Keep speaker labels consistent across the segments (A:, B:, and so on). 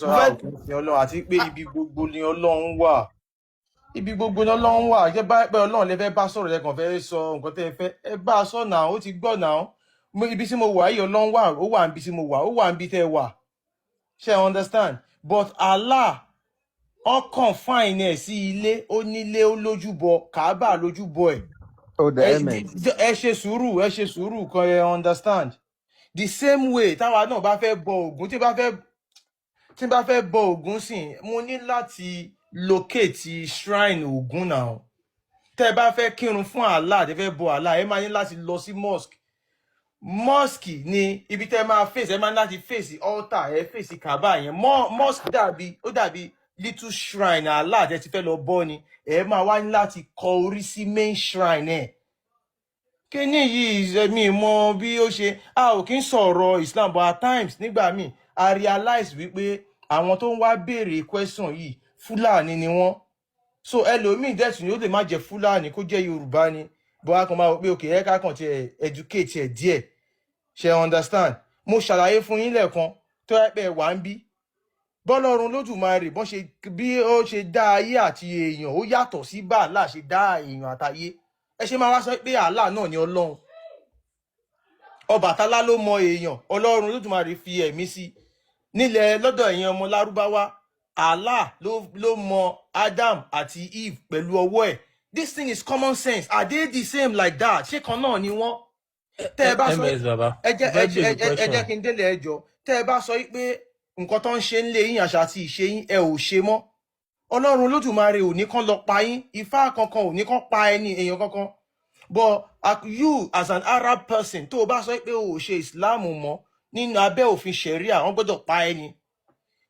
A: Sọ
B: Mo
A: a
B: fẹ́
A: ò kí ń sin Ọlọ́run, àti pé ibi gbogbo ni Ọlọ́run wà, ibi gbogbo ni Ọlọ́run wà. Jẹ́ bá pé Ọlọ́run lè fẹ́ bá sọ̀rọ̀, ẹ kàn fẹ́ sọ nǹkan tẹ́ ẹ fẹ́, ẹ bá a sọ náà, ó ti gbọ́ náà. Ibi tí mo wà yìí, Ọlọ́run wà, ó wà níbi tí mo wà, ó wà níbi tẹ́ ẹ wà. Ṣe ẹ understand? But Allah, ó confine ẹ̀ sí ilé, ó nílé, ó lójúbọ, Kaaba lójúbọ ẹ̀.
C: Ó dẹ
A: Ẹ
C: ms.
A: Ẹ ṣe sùúrù, ẹ ṣe sùúrù kan. Ẹ understand? The same way táwa náà bá fẹ́ bọ Ògún, tí bá fẹ́ bọ Ògún sìn, mo ní láti locate shrine Ògún náà. Tẹ́ ẹ bá fẹ́ kírun fún Allah, tẹ́ fẹ́ bọ Allah, ẹ máa ní láti lọ sí mosque. Mosque ni ibi tẹ́ máa face, ẹ máa ní láti face altar, ẹ face Kaaba yẹn. Mosque dàbí, ó dàbí little shrine Allah tẹ́ ti fẹ́ lọ bọ́ ni. Ẹ máa wá ní láti kọ orí sí main shrine ẹ̀. Kíní yìí, mi mọ bí ó ṣe, a ò kí ń sọ̀rọ̀ Islam, but at times, nígbà míì, a realize wípé àwọn tó ń wá béèrè question yìí, Fúlàní ni wọ́n. So ẹlòmíì dẹ̀sùn ni, ó lè má jẹ́ Fúlàní, kó jẹ́ Yorùbá ni, but a kàn máa wò pé okay, ẹ ká kàn tiẹ̀ educate ẹ̀ díẹ̀. Ṣe understand? Mo ṣàlàyé fún yín lẹ́ẹ̀kan tó yẹ pé wà ń bí bọ́lọ́run Lódùmarè bọ́n ṣe, bí ó ṣe dá ayé àti èèyàn, ó yàtọ̀ sí bá Allah ṣe dá èèyàn àtayé. Ẹ ṣe máa wá sọ pé Allah náà ni Ọlọ́run? Ọbàtálá ló mọ èèyàn, Ọlọ́run Lódùmarè fi ẹ̀mí sí nílẹ̀ lọ́dọ̀ ẹ̀yin ọmọ Lárúbáwá. Allah ló mọ Adam àti Eve pẹ̀lú ọwọ́ ẹ̀. This thing is common sense. Are they the same like that? Ṣé kan náà ni wọ́n? Tẹ́ ẹ bá sọ
D: Ms baba,
A: ẹ jẹ́
D: mo fẹ́
A: ẹ jẹ́
D: béèrè
A: ẹ jẹ́ ẹ
D: question.
A: Jẹ́ kí n délé. Ẹ jọ, tẹ́ ẹ bá sọ pé nǹkan tó ń ṣe ń lé yín, àṣà àti ìṣe yín, ẹ ò ṣe mọ́, Ọlọ́run Olódùmarè ò ní kán lọ pa yín, Ifá kankan ò ní kán pa ẹni èèyàn kankan. But you as an Arab person, tó o bá sọ pé o ò ṣe Islam mọ́, nínú abẹ́ òfin Sharia, wọ́n gbọ́dọ̀ pa ẹni.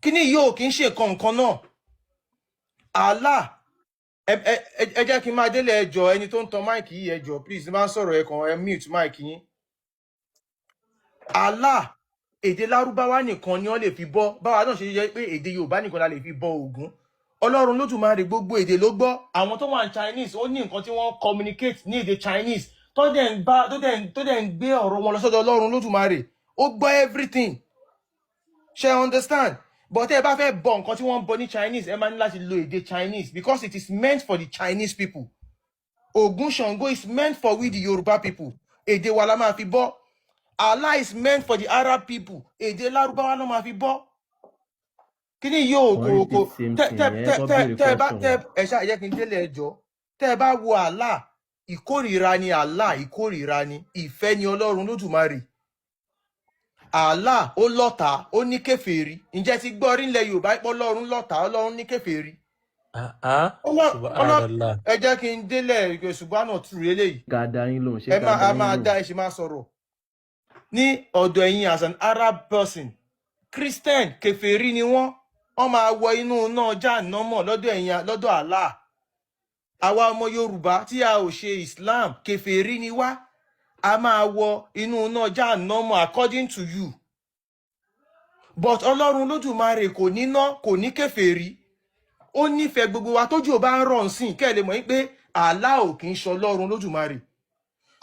A: Kíní yóò kí ń ṣe nǹkan nǹkan náà. Allah, ẹ jẹ́ kí n máa délé. Ẹ jọ̀ọ́, ẹni tó ń tan mic yìí, ẹ jọ̀ọ́, please, máa ń sọ̀rọ̀, ẹ kàn ẹ mute mic yín. Allah, èdè Lárúbáwá nìkan ni wọ́n lè fi bọ́. Báwa náà ṣe jẹ́ pé èdè Yorùbá nìkan la lè fi bọ Ògún, Ọlọ́run Lódùmarè gbogbo èdè ló gbọ́. Àwọn tó wà ní Chinese, ó ní nǹkan tí wọ́n communicate ní èdè Chinese tó dẹ̀ ń bá tó dẹ̀ ń gbé ọ̀rọ̀ wọn lọ sọ́dọ̀ Ọlọ́run Lódùmarè. Ó gbọ́ everything. Ṣe understand? But ẹ bá fẹ́ bọ nǹkan tí wọ́n ń bọ ní Chinese, ẹ máa ní láti lo èdè Chinese because it is meant for the Chinese people. Ògún, Ṣàngó is meant for we the Yorùbá people. Èdè wa la máa fi bọ́. Allah is meant for the Arab people. Èdè Lárúbáwá ló máa fi bọ́. Kíní yóò
E: Wọ́n
A: kò
E: repeat
A: kò
E: same
A: tẹ
E: thing.
A: Tẹ
E: Ẹ
A: tẹ
E: kọ́
A: tẹ
E: béèrè
A: tẹ bá
E: question
A: tẹ
E: wọn.
A: Ẹ ṣáà jẹ́ kí n délé. Ẹjọ́, tẹ ẹ bá wo Allah, ìkórìíra ni Allah, ìkórìíra ni. Ìfẹ́ ni Ọlọ́run Lódùmarè. Allah, ó lọ́tàá, ó ní kèfèrí. Ǹjẹ́ ti gbọ́ rí nílẹ̀ Yorùbá pé Ọlọ́run lọ́tàá, Ọlọ́run ní kèfèrí?
D: Ah ah.
A: Ọlọ́run
D: Subhanallah.
A: Ẹ jẹ́ kí n délẹ̀. Ṣùgbọ́n tù eléyìí.
E: Ká dá yín lóhùn, ṣé
A: Ẹ
E: ká
A: máa
E: dá
A: a
E: yín
A: máa
E: lóhùn?
A: Dá ẹ ṣe máa sọ̀rọ̀ ní ọ̀dọ̀ ẹ̀yin as an Arab person. Christian, kèfèrí ni wọ́n, wọ́n máa wọ inú náà jáànámọ̀ lọ́dọ̀ ẹ̀yin, lọ́dọ̀ Allah. Àwa ọmọ Yorùbá tí a ò ṣe Islam, kèfèrí ni wá, a máa wọ inú náà jáànámọ̀ according to you. But Ọlọ́run Lódùmarè kò níná, kò ní kèfèrí. Ó nífẹ̀ẹ́ gbogbo wa. Tójú ò bá ń rọ̀ nsìn, kẹ́ ẹ lè mọ̀ yín pé Allah ò kì í ṣe Ọlọ́run Lódùmarè,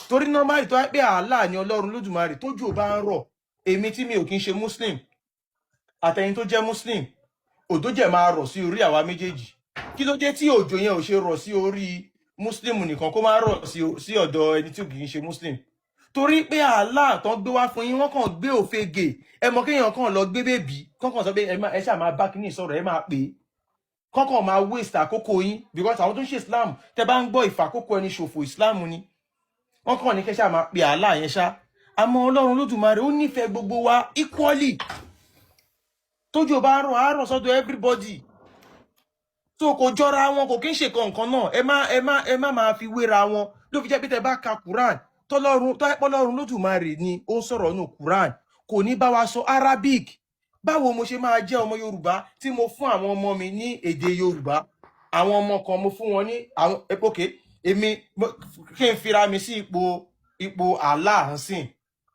A: torí normally, tó wáyé pé Allah ni Ọlọ́run Lódùmarè, tójú ò bá ń rọ̀, èmi tí mi ò kì í ṣe Muslim àtẹ̀yin tó jẹ́ Muslim, òjò jẹ̀ máa rọ̀ sí orí àwa méjèèjì. Kí ló dé tí òjò yẹn ò ṣe rọ̀ sí orí Muslim nìkan, kó má rọ̀ sí ọ̀dọ̀ ẹni tí ò kì í ṣe Muslim? Torí pé Allah tán gbé wá fún yín, wọ́n kàn gbé òfegè. Ẹ mọ kéèyàn kàn lọ gbé baby, kàn sọ pé ẹ ṣáà máa bá kíní sọ̀rọ̀, ẹ máa pè é, kọ́kàn máa waste àkókò yín, because àwọn tó ń ṣe Islam, tẹ bá ń gbọ́ ìfàkókò ẹni ṣòfò, Islam ni. Wọ́n kàn ní kẹ́ ṣáà máa pe Allah yẹn ṣá. Àmọ́ Ọlọ́run Lódùmarè, ó nífẹ̀ẹ́ gbogbo wa equally. Tójò bá rọ̀, á rọ̀ sọ́dọ̀ everybody. So kò jọra wọn, kò kí ń ṣe kankan náà. Ẹ má máa fi wéra wọn. Ló fi jẹ́ pé tẹ bá ka Quran, tọ́lọ́run tọ́lọ́run Lódùmarè ni ó ń sọ̀rọ̀ nù Quran, kò ní bá wa sọ Arabic. Báwo mo ṣe máa jẹ́ ọmọ Yorùbá tí mo fún àwọn ọmọ mi ní èdè Yorùbá? Àwọn ọmọ kan, mo fún wọn ní àwọn, ok, èmi kí n fira mi sí ipò Allah nsìn,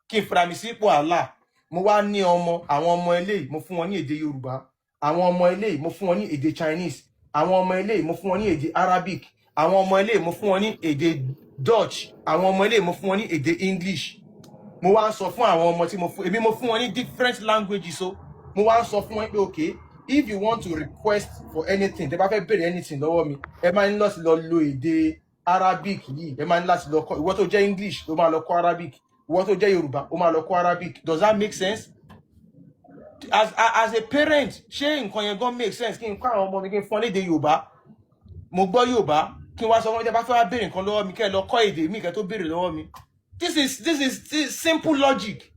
A: kí n fira mi sí ipò Allah. Mo wá ní ọmọ, àwọn ọmọ eléyìí, mo fún wọn ní èdè Yorùbá, àwọn ọmọ eléyìí, mo fún wọn ní èdè Chinese, àwọn ọmọ eléyìí, mo fún wọn ní èdè Arabic, àwọn ọmọ eléyìí, mo fún wọn ní èdè Dutch, àwọn ọmọ eléyìí, mo fún wọn ní èdè English. Mo wá ń sọ fún àwọn ọmọ tí mo fún, èmi mo fún wọn ní different languages o. Mo wá ń sọ fún wọn pé ok. If you want to request for anything, tẹ́ bá fẹ́ béèrè anything lọ́wọ́ mi, ẹ máa ní láti lọ lo èdè Arabic yìí. Ẹ máa ní láti lọ kọ́. Ìwọ tó jẹ́ English, ó máa lọ kọ́ Arabic. Ìwọ tó jẹ́ Yorùbá, ó máa lọ kọ́ Arabic. Does that make sense? As a parent, ṣé nǹkan yẹn gan make sense kí n kọ́ àwọn ọmọ mi, kí n fọ́n lédè Yorùbá? Mo gbọ́ Yorùbá, kí n wá sọ fún mi, tẹ́ bá fẹ́ wá béèrè nǹkan lọ́wọ́ mi, kẹ́ ẹ lọ kọ́ èdè mi kẹ́ tó béèrè lọ́wọ́ mi. This is simple logic,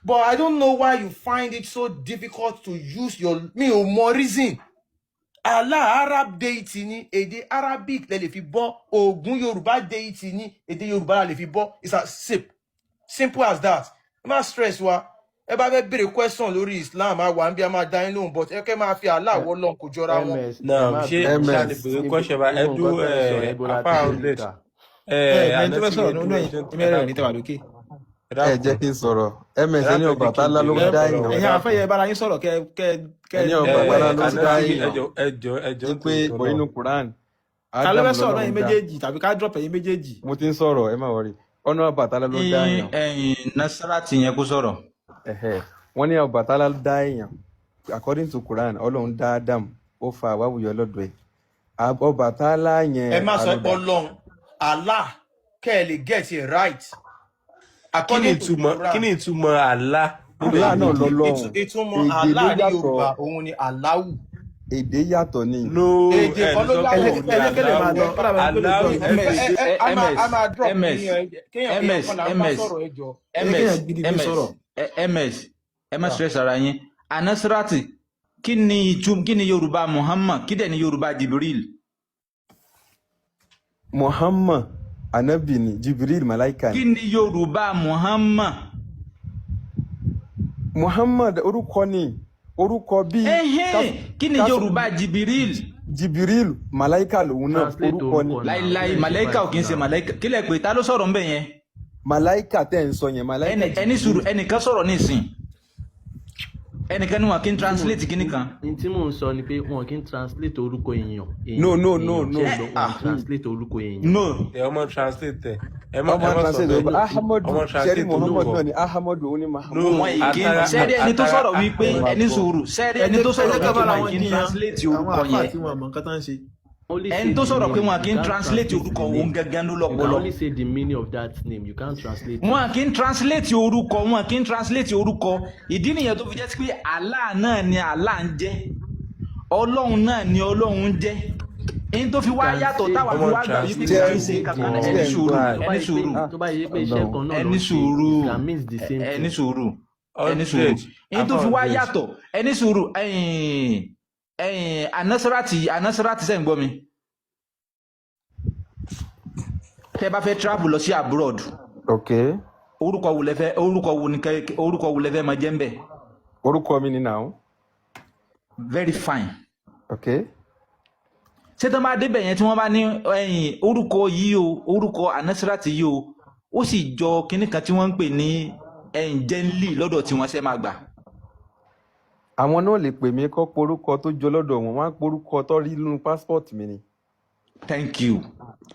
A: but I don't know why you find it so difficult to use your, mi ò mọ reason. Allah Arab deity ni, èdè Arabic lẹ lè fi bọ́. Ògún Yorùbá deity ni, èdè Yorùbá la lè fi bọ́. It's as simple as that. Ẹ má stress wa. Ẹ bá fẹ́ béèrè question lórí Islam, a wà ń bí, a máa dá yín lóhùn, but ẹ kẹ́ máa fi Allah wọ́ lọ́n, kò jọra wọn.
B: Ms, ẹ
C: Náà
B: má
C: ṣé
B: bínú.
C: ṣá lè
B: Ms,
C: béèrè
B: ibo
C: question bá ẹ
B: ibo
C: dúró?
B: nǹkan tẹ́ ń sọ
C: Ẹ
B: yẹn, ibo la
C: apá
B: ti rí
C: 100
B: kà?
C: Ẹ
D: Ẹ mẹ́ni tó fẹ́
C: Anásírì,
D: sọ̀rọ̀
C: ẹ
D: nínú
C: dúró,
D: ẹ̀yin
C: ẹ
D: mẹ́rẹ̀ẹ̀rin
C: dákun,
D: tẹ́wà lókè.
C: ẹ
E: Ẹ jẹ́
C: dákun,
E: kí n sọ̀rọ̀. Ms,
C: ẹ
E: ẹni
C: dákun, ẹ jẹ́ kí n
E: Ọbàtálá ló
C: béèrè
E: dá
C: lọ́wọ́
E: èèyàn.
C: ẹ
D: Ẹ̀yin
C: dákun.
D: afẹ́yẹ bára yín sọ̀rọ̀, kẹ kẹ kẹ
E: Ẹni
C: Ẹ
E: Ọbàtálá ló dá
C: Anásírì,
E: èèyàn.
C: ẹjọ, ẹjọ, ẹjọ,
E: Wípé
C: nítorí
E: bọ̀
C: tọlọ́run.
E: nínú Quran,
D: Ta ló
E: Adam
D: fẹ́ sọ̀rọ̀ náà,
E: lọ́lọ́run
D: ẹ̀yin
E: dá.
D: méjèèjì, tàbí ká drop ẹ̀yin méjèèjì?
E: Mo ti ń sọ̀rọ̀, ẹ má wọrí. Ọ̀nà Ọbàtálá ló
F: Ní
E: dá èèyàn.
F: ẹ̀yìn Nasarati yẹn kó sọ̀rọ̀.
E: Ẹ̀hẹ̀. Wọ́n ní Ọbàtálá ló dá èèyàn. According to Quran, Ọlọ́run dá Adam, ó fa àwáwùyọ lọ́dọ̀ ẹ̀. Ọbàtálá
A: Ẹ
E: yẹn
A: má sọ pé
E: alódà.
A: Ọlọ́run, Allah, kẹ́ ẹ lè get it right.
C: Kí ni
A: According to the
C: ìtumọ̀, kí
A: Quran,
C: ni ìtumọ̀ Allah nínú
E: Allah
C: èdè
E: náà
C: yìí?
E: lọ́lọ́run.
A: Ìtumọ̀
E: Èdè ló
A: Allah ní
E: yàtọ̀.
A: Yorùbá, òun ni Allahu.
E: Èdè yàtọ̀ ni.
C: No,
A: Èdè
C: ẹ
A: kọ́
C: lè
A: ló
C: sọ
D: Ẹ
C: pé
D: jẹ́
A: yàtọ̀.
C: òun ni
D: ẹ jẹ́ kẹ́lẹ̀ máa
C: Allahu.
D: lọ, ó dàbẹ̀ pé lè
C: Allahu
D: drop
C: ẹ
D: yín.
F: Ms,
A: Ẹ ẹ a máa
F: ms,
A: a máa drop
F: ms,
A: yín. Ẹ kéèyàn èèyàn
F: ms,
A: kan là ń bá
F: ms,
A: sọ̀rọ̀, ẹ jọ.
D: Ẹ jẹ́
F: ms,
D: kéèyàn gidi gbé
F: ms,
D: sọ̀rọ̀.
F: Ms, ẹ má
A: Yeah.
F: stress ara yín. Anasarati, kí ni ìtum, kí ni Yorùbá Muhammad, kí dẹ̀ ni Yorùbá Jibril?
E: Muhammad anabi ni, Jibril malaika
F: Kí
E: ni.
F: ni Yorùbá Muhammad?
E: Muhammad orúkọ ni, orúkọ bíi
F: Ẹhẹ́n, kí ni
E: ká
F: Yorùbá Jibril?
E: Jibril malaika lòun náà,
B: Translate
E: orúkọ ni.
B: orúkọ náà.
F: Láíláí,
B: Kí lẹ̀ ń ṣe
F: màláìka ò
B: báyìí
F: kí ń ṣe
B: náà?
F: màláìka. Kí lẹ pé, ta ló sọ̀rọ̀ ńbẹ̀ yẹn?
E: Malaika tẹ́ ń sọ yẹn, malaika
F: Ẹni sùúrù,
E: Jibril.
F: ẹnìkan sọ̀rọ̀ nísìn, ẹnìkan ní wọn kí n
B: N tí mò
F: translate kíní kan.
B: n tí mò ń sọ ni pé wọn kì í translate orúkọ èèyàn.
E: No,
B: Èèyàn,
E: no, no,
B: èèyàn,
E: no.
B: ṣé ẹ gbọ́? Wọn
F: Ah,
B: translate orúkọ èèyàn.
F: no.
C: Ẹ ọmọ translate ẹ, ẹ má
E: Ọmọ
C: ẹ má sọ
E: translate
C: bẹ́ẹ̀.
E: orúkọ
B: No,
E: Ahmadu,
C: Ọmọ
E: sẹ́rí
C: translate
E: Muhammad
C: orúkọ.
E: náà ni Ahmadu, òun ni
C: No,
E: Mahamudu.
F: Wọn yìí kí
C: atara
F: sẹ́rí ẹni tó
C: atara
F: sọ̀rọ̀ wípé
E: Ẹ máa
F: ẹni
E: gbọ́.
F: sùúrù, sẹ́rí
D: Ẹ
F: ẹni
D: jẹ́
F: tó
D: ẹ
F: sọ̀rọ̀
D: jẹ́ ká
F: wípé
D: bára
F: wọn
D: wọn
F: kì í
D: jiyàn.
F: translate
D: Àwọn
F: orúkọ
D: àfáà
F: yẹn,
D: tí wọn mọ nǹkan tó ń ṣe.
B: Only
F: ẹni
B: say
F: tó
B: the
F: sọ̀rọ̀ pé
B: name.
F: wọn
B: You
F: kì í
B: can't
F: translate
B: translate
F: orúkọ
B: the
F: òun
B: name.
F: gangan ló
B: You can
F: lọ́pọlọ.
B: only say the meaning of that name. You can't translate
F: Wọn
B: it.
F: kì í translate orúkọ, wọn kì í translate orúkọ. Ìdí nìyẹn tó fi jẹ́ sí pé Allah náà ni Allah ń jẹ́, Ọlọ́run náà ni Ọlọ́run ń jẹ́. Ẹni tó fi
B: You
F: wá
B: can
F: yàtọ̀
B: say
F: táwa fi
C: Ọmọ
F: wá gbà wípé
C: translate
F: kò
E: Tí
F: kí ń ṣe
E: ẹ
F: kankan náà.
E: tí
F: Ẹni
E: ẹ ń
F: sùúrù,
E: gbọ́
B: tó bá
F: ẹni
B: yẹ pé
F: sùúrù,
E: ah
B: tó bá yẹ pé iṣẹ́
E: Ọlọ́run.
B: kan náà ló
F: ẹni
B: ń ṣe,
F: sùúrù,
B: it can mean the same
F: ẹni
B: thing.
F: sùúrù, ẹni sùúrù.
C: 100
F: Ẹni tó
C: afa
F: fi wá
C: 100.
F: yàtọ̀, ẹni sùúrù, ẹ̀yìn ẹ̀yìn Anasarati, Anasarati, sẹ́ ń gbọ́ mi? Tẹ́ bá fẹ́ travel lọ sí abroad,
E: Ok.
F: orúkọ wo lẹ fẹ́, orúkọ wo ni kẹ́, orúkọ wo lẹ fẹ́ máa jẹ́ ń bẹ̀?
E: Orúkọ mi ni now.
F: Very fine.
E: Ok.
F: Ṣé tó bá débẹ̀ yẹn, tí wọ́n bá ní ẹ̀yìn orúkọ yìí o, orúkọ Anasarati yìí o, ó sì jọ kinní kan tí wọ́n ń pè ní ẹ̀yìn jẹ́ńlì lọ́dọ̀ tí wọ́n ṣe máa gbà?
E: Àwọn náà lè pè mí kọ́ porúkọ tó jọ lọ́dọ̀ wọn, wọ́n á porúkọ tó rí nínú passport mi ni.
F: Thank you.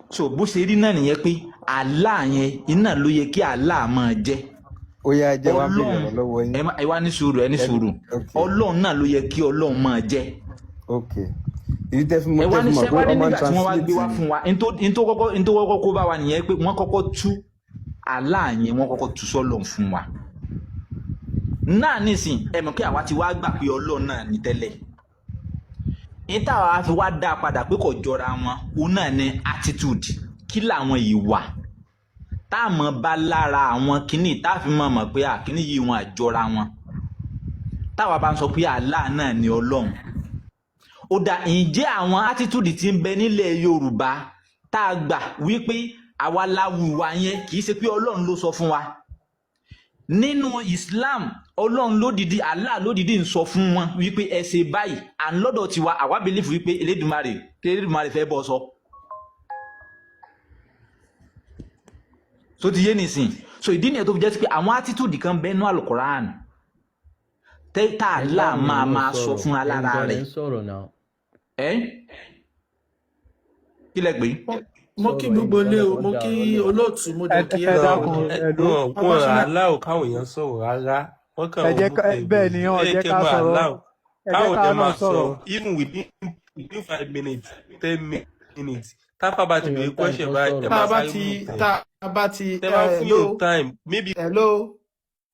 F: So bó ṣe rí náà nìyẹn, pé Allah yẹn iná ló yẹ kí Allah máa jẹ́.
E: Ó yá, ẹ jẹ́ wá béèrè
F: Ọlọ́run
E: ọ̀rọ̀ lọ́wọ́ yín.
F: ẹ ẹ wá ní sùúrù, ẹ ní
E: Ẹni
F: sùúrù.
E: ok.
F: Ọlọ́run náà ló yẹ kí Ọlọ́run máa jẹ́.
E: Ok. Ìdí tẹ́ fi mọ̀
F: Ẹ wá
E: tẹ́ fi
F: ní
E: mọ̀
F: ṣe
E: pé
F: wá ní
E: ọmọ ń
F: nígbà tí wọ́n wá gbé wá
E: translate
F: fún wa, n tó kọ́kọ́ kó bá wa nìyẹn, pé wọ́n kọ́kọ́ tú Allah yẹn, wọ́n kọ́kọ́ tú sọ́lọ̀ fún wa náà. Nísìn ẹ mọ̀ pé àwa ti wá gbà pé Ọlọ́run náà ní tẹ́lẹ̀ ní táwa fi wá dá a padà pé kò jọra wọn, òun náà ní attitude. Kí làwọn ìwà tá a mọ̀ bá lára àwọn kínní tá a fi mọ̀ mọ̀ pé àkínní yìí wọn àjọra wọn, táwa bá ń sọ pé Allah náà ni Ọlọ́run? Ó dà, ǹjẹ́ àwọn attitude tí ń bẹ nílẹ̀ Yorùbá tá a gbà wípé àwa la wùwà yẹn, kì í ṣe pé Ọlọ́run ló sọ fún wa? Nínú Islam, Ọlọ́run lódìdí, Allah lódìdí ń sọ fún wọn wípé ẹ ṣe báyìí. À ń lọ́dọ̀ tiwa, àwa believe wípé Elédùmarè, Elédùmarè fẹ́ bọ́ sọ. So ti yé nìsín. So ìdí nìyẹn tó fi jẹ́ sí pé àwọn attitude kan bẹ́ẹ̀ nú Alukoran tẹ́ tá
B: Ẹ
F: Allah
B: dáhùn
F: máa
B: yẹn náà
F: máa sọ
B: sọ̀rọ̀.
F: fúnra
B: Ẹ̀yin
F: lára
B: gan lẹ
F: rẹ̀.
B: ń sọ̀rọ̀ náà.
F: Ẹ́ kí lẹ pé?
D: Mo kí
B: Sọ̀rọ̀, ẹ̀yin
D: gbogbo
B: gan
D: ilé
B: lẹ
D: o,
B: kàn
D: mo
B: dá
D: kí
B: ọ̀rọ̀ lẹ̀.
D: olóòtú, mo
G: Ẹ
D: dẹ̀ kí
G: ẹ
C: Wọn
G: dákun,
D: everybody.
G: ẹ ló
C: wọn
D: Babátúndé
C: aláwọ káwọn èèyàn sọ̀rọ̀ rárá, wọn kàn
G: ẹ
C: ń
G: jẹ́
C: mú
G: ká
C: tèmi
G: bẹ́ẹ̀ ni wọn
C: ẹ
G: jẹ́
C: kẹ́
G: ká
C: mọ
G: sọ̀rọ̀.
C: aláwọ.
D: Ẹ jẹ́
C: Táwọn
D: káwa
C: èèyàn
D: náà
C: máa sọ
D: sọ̀rọ̀.
C: even within 5 minutes, 10 minutes. Táfà bá ti
B: Èèyàn
C: béèrè
B: time
C: question
B: kan
C: báyìí, ẹ
B: sọ̀rọ̀.
D: Tá
C: máa
D: a bá
C: sáré
D: ti
C: mute ẹ̀.
D: tá a bá ti
C: Tẹ bá fún
D: hello
C: yóò time, maybe
D: hello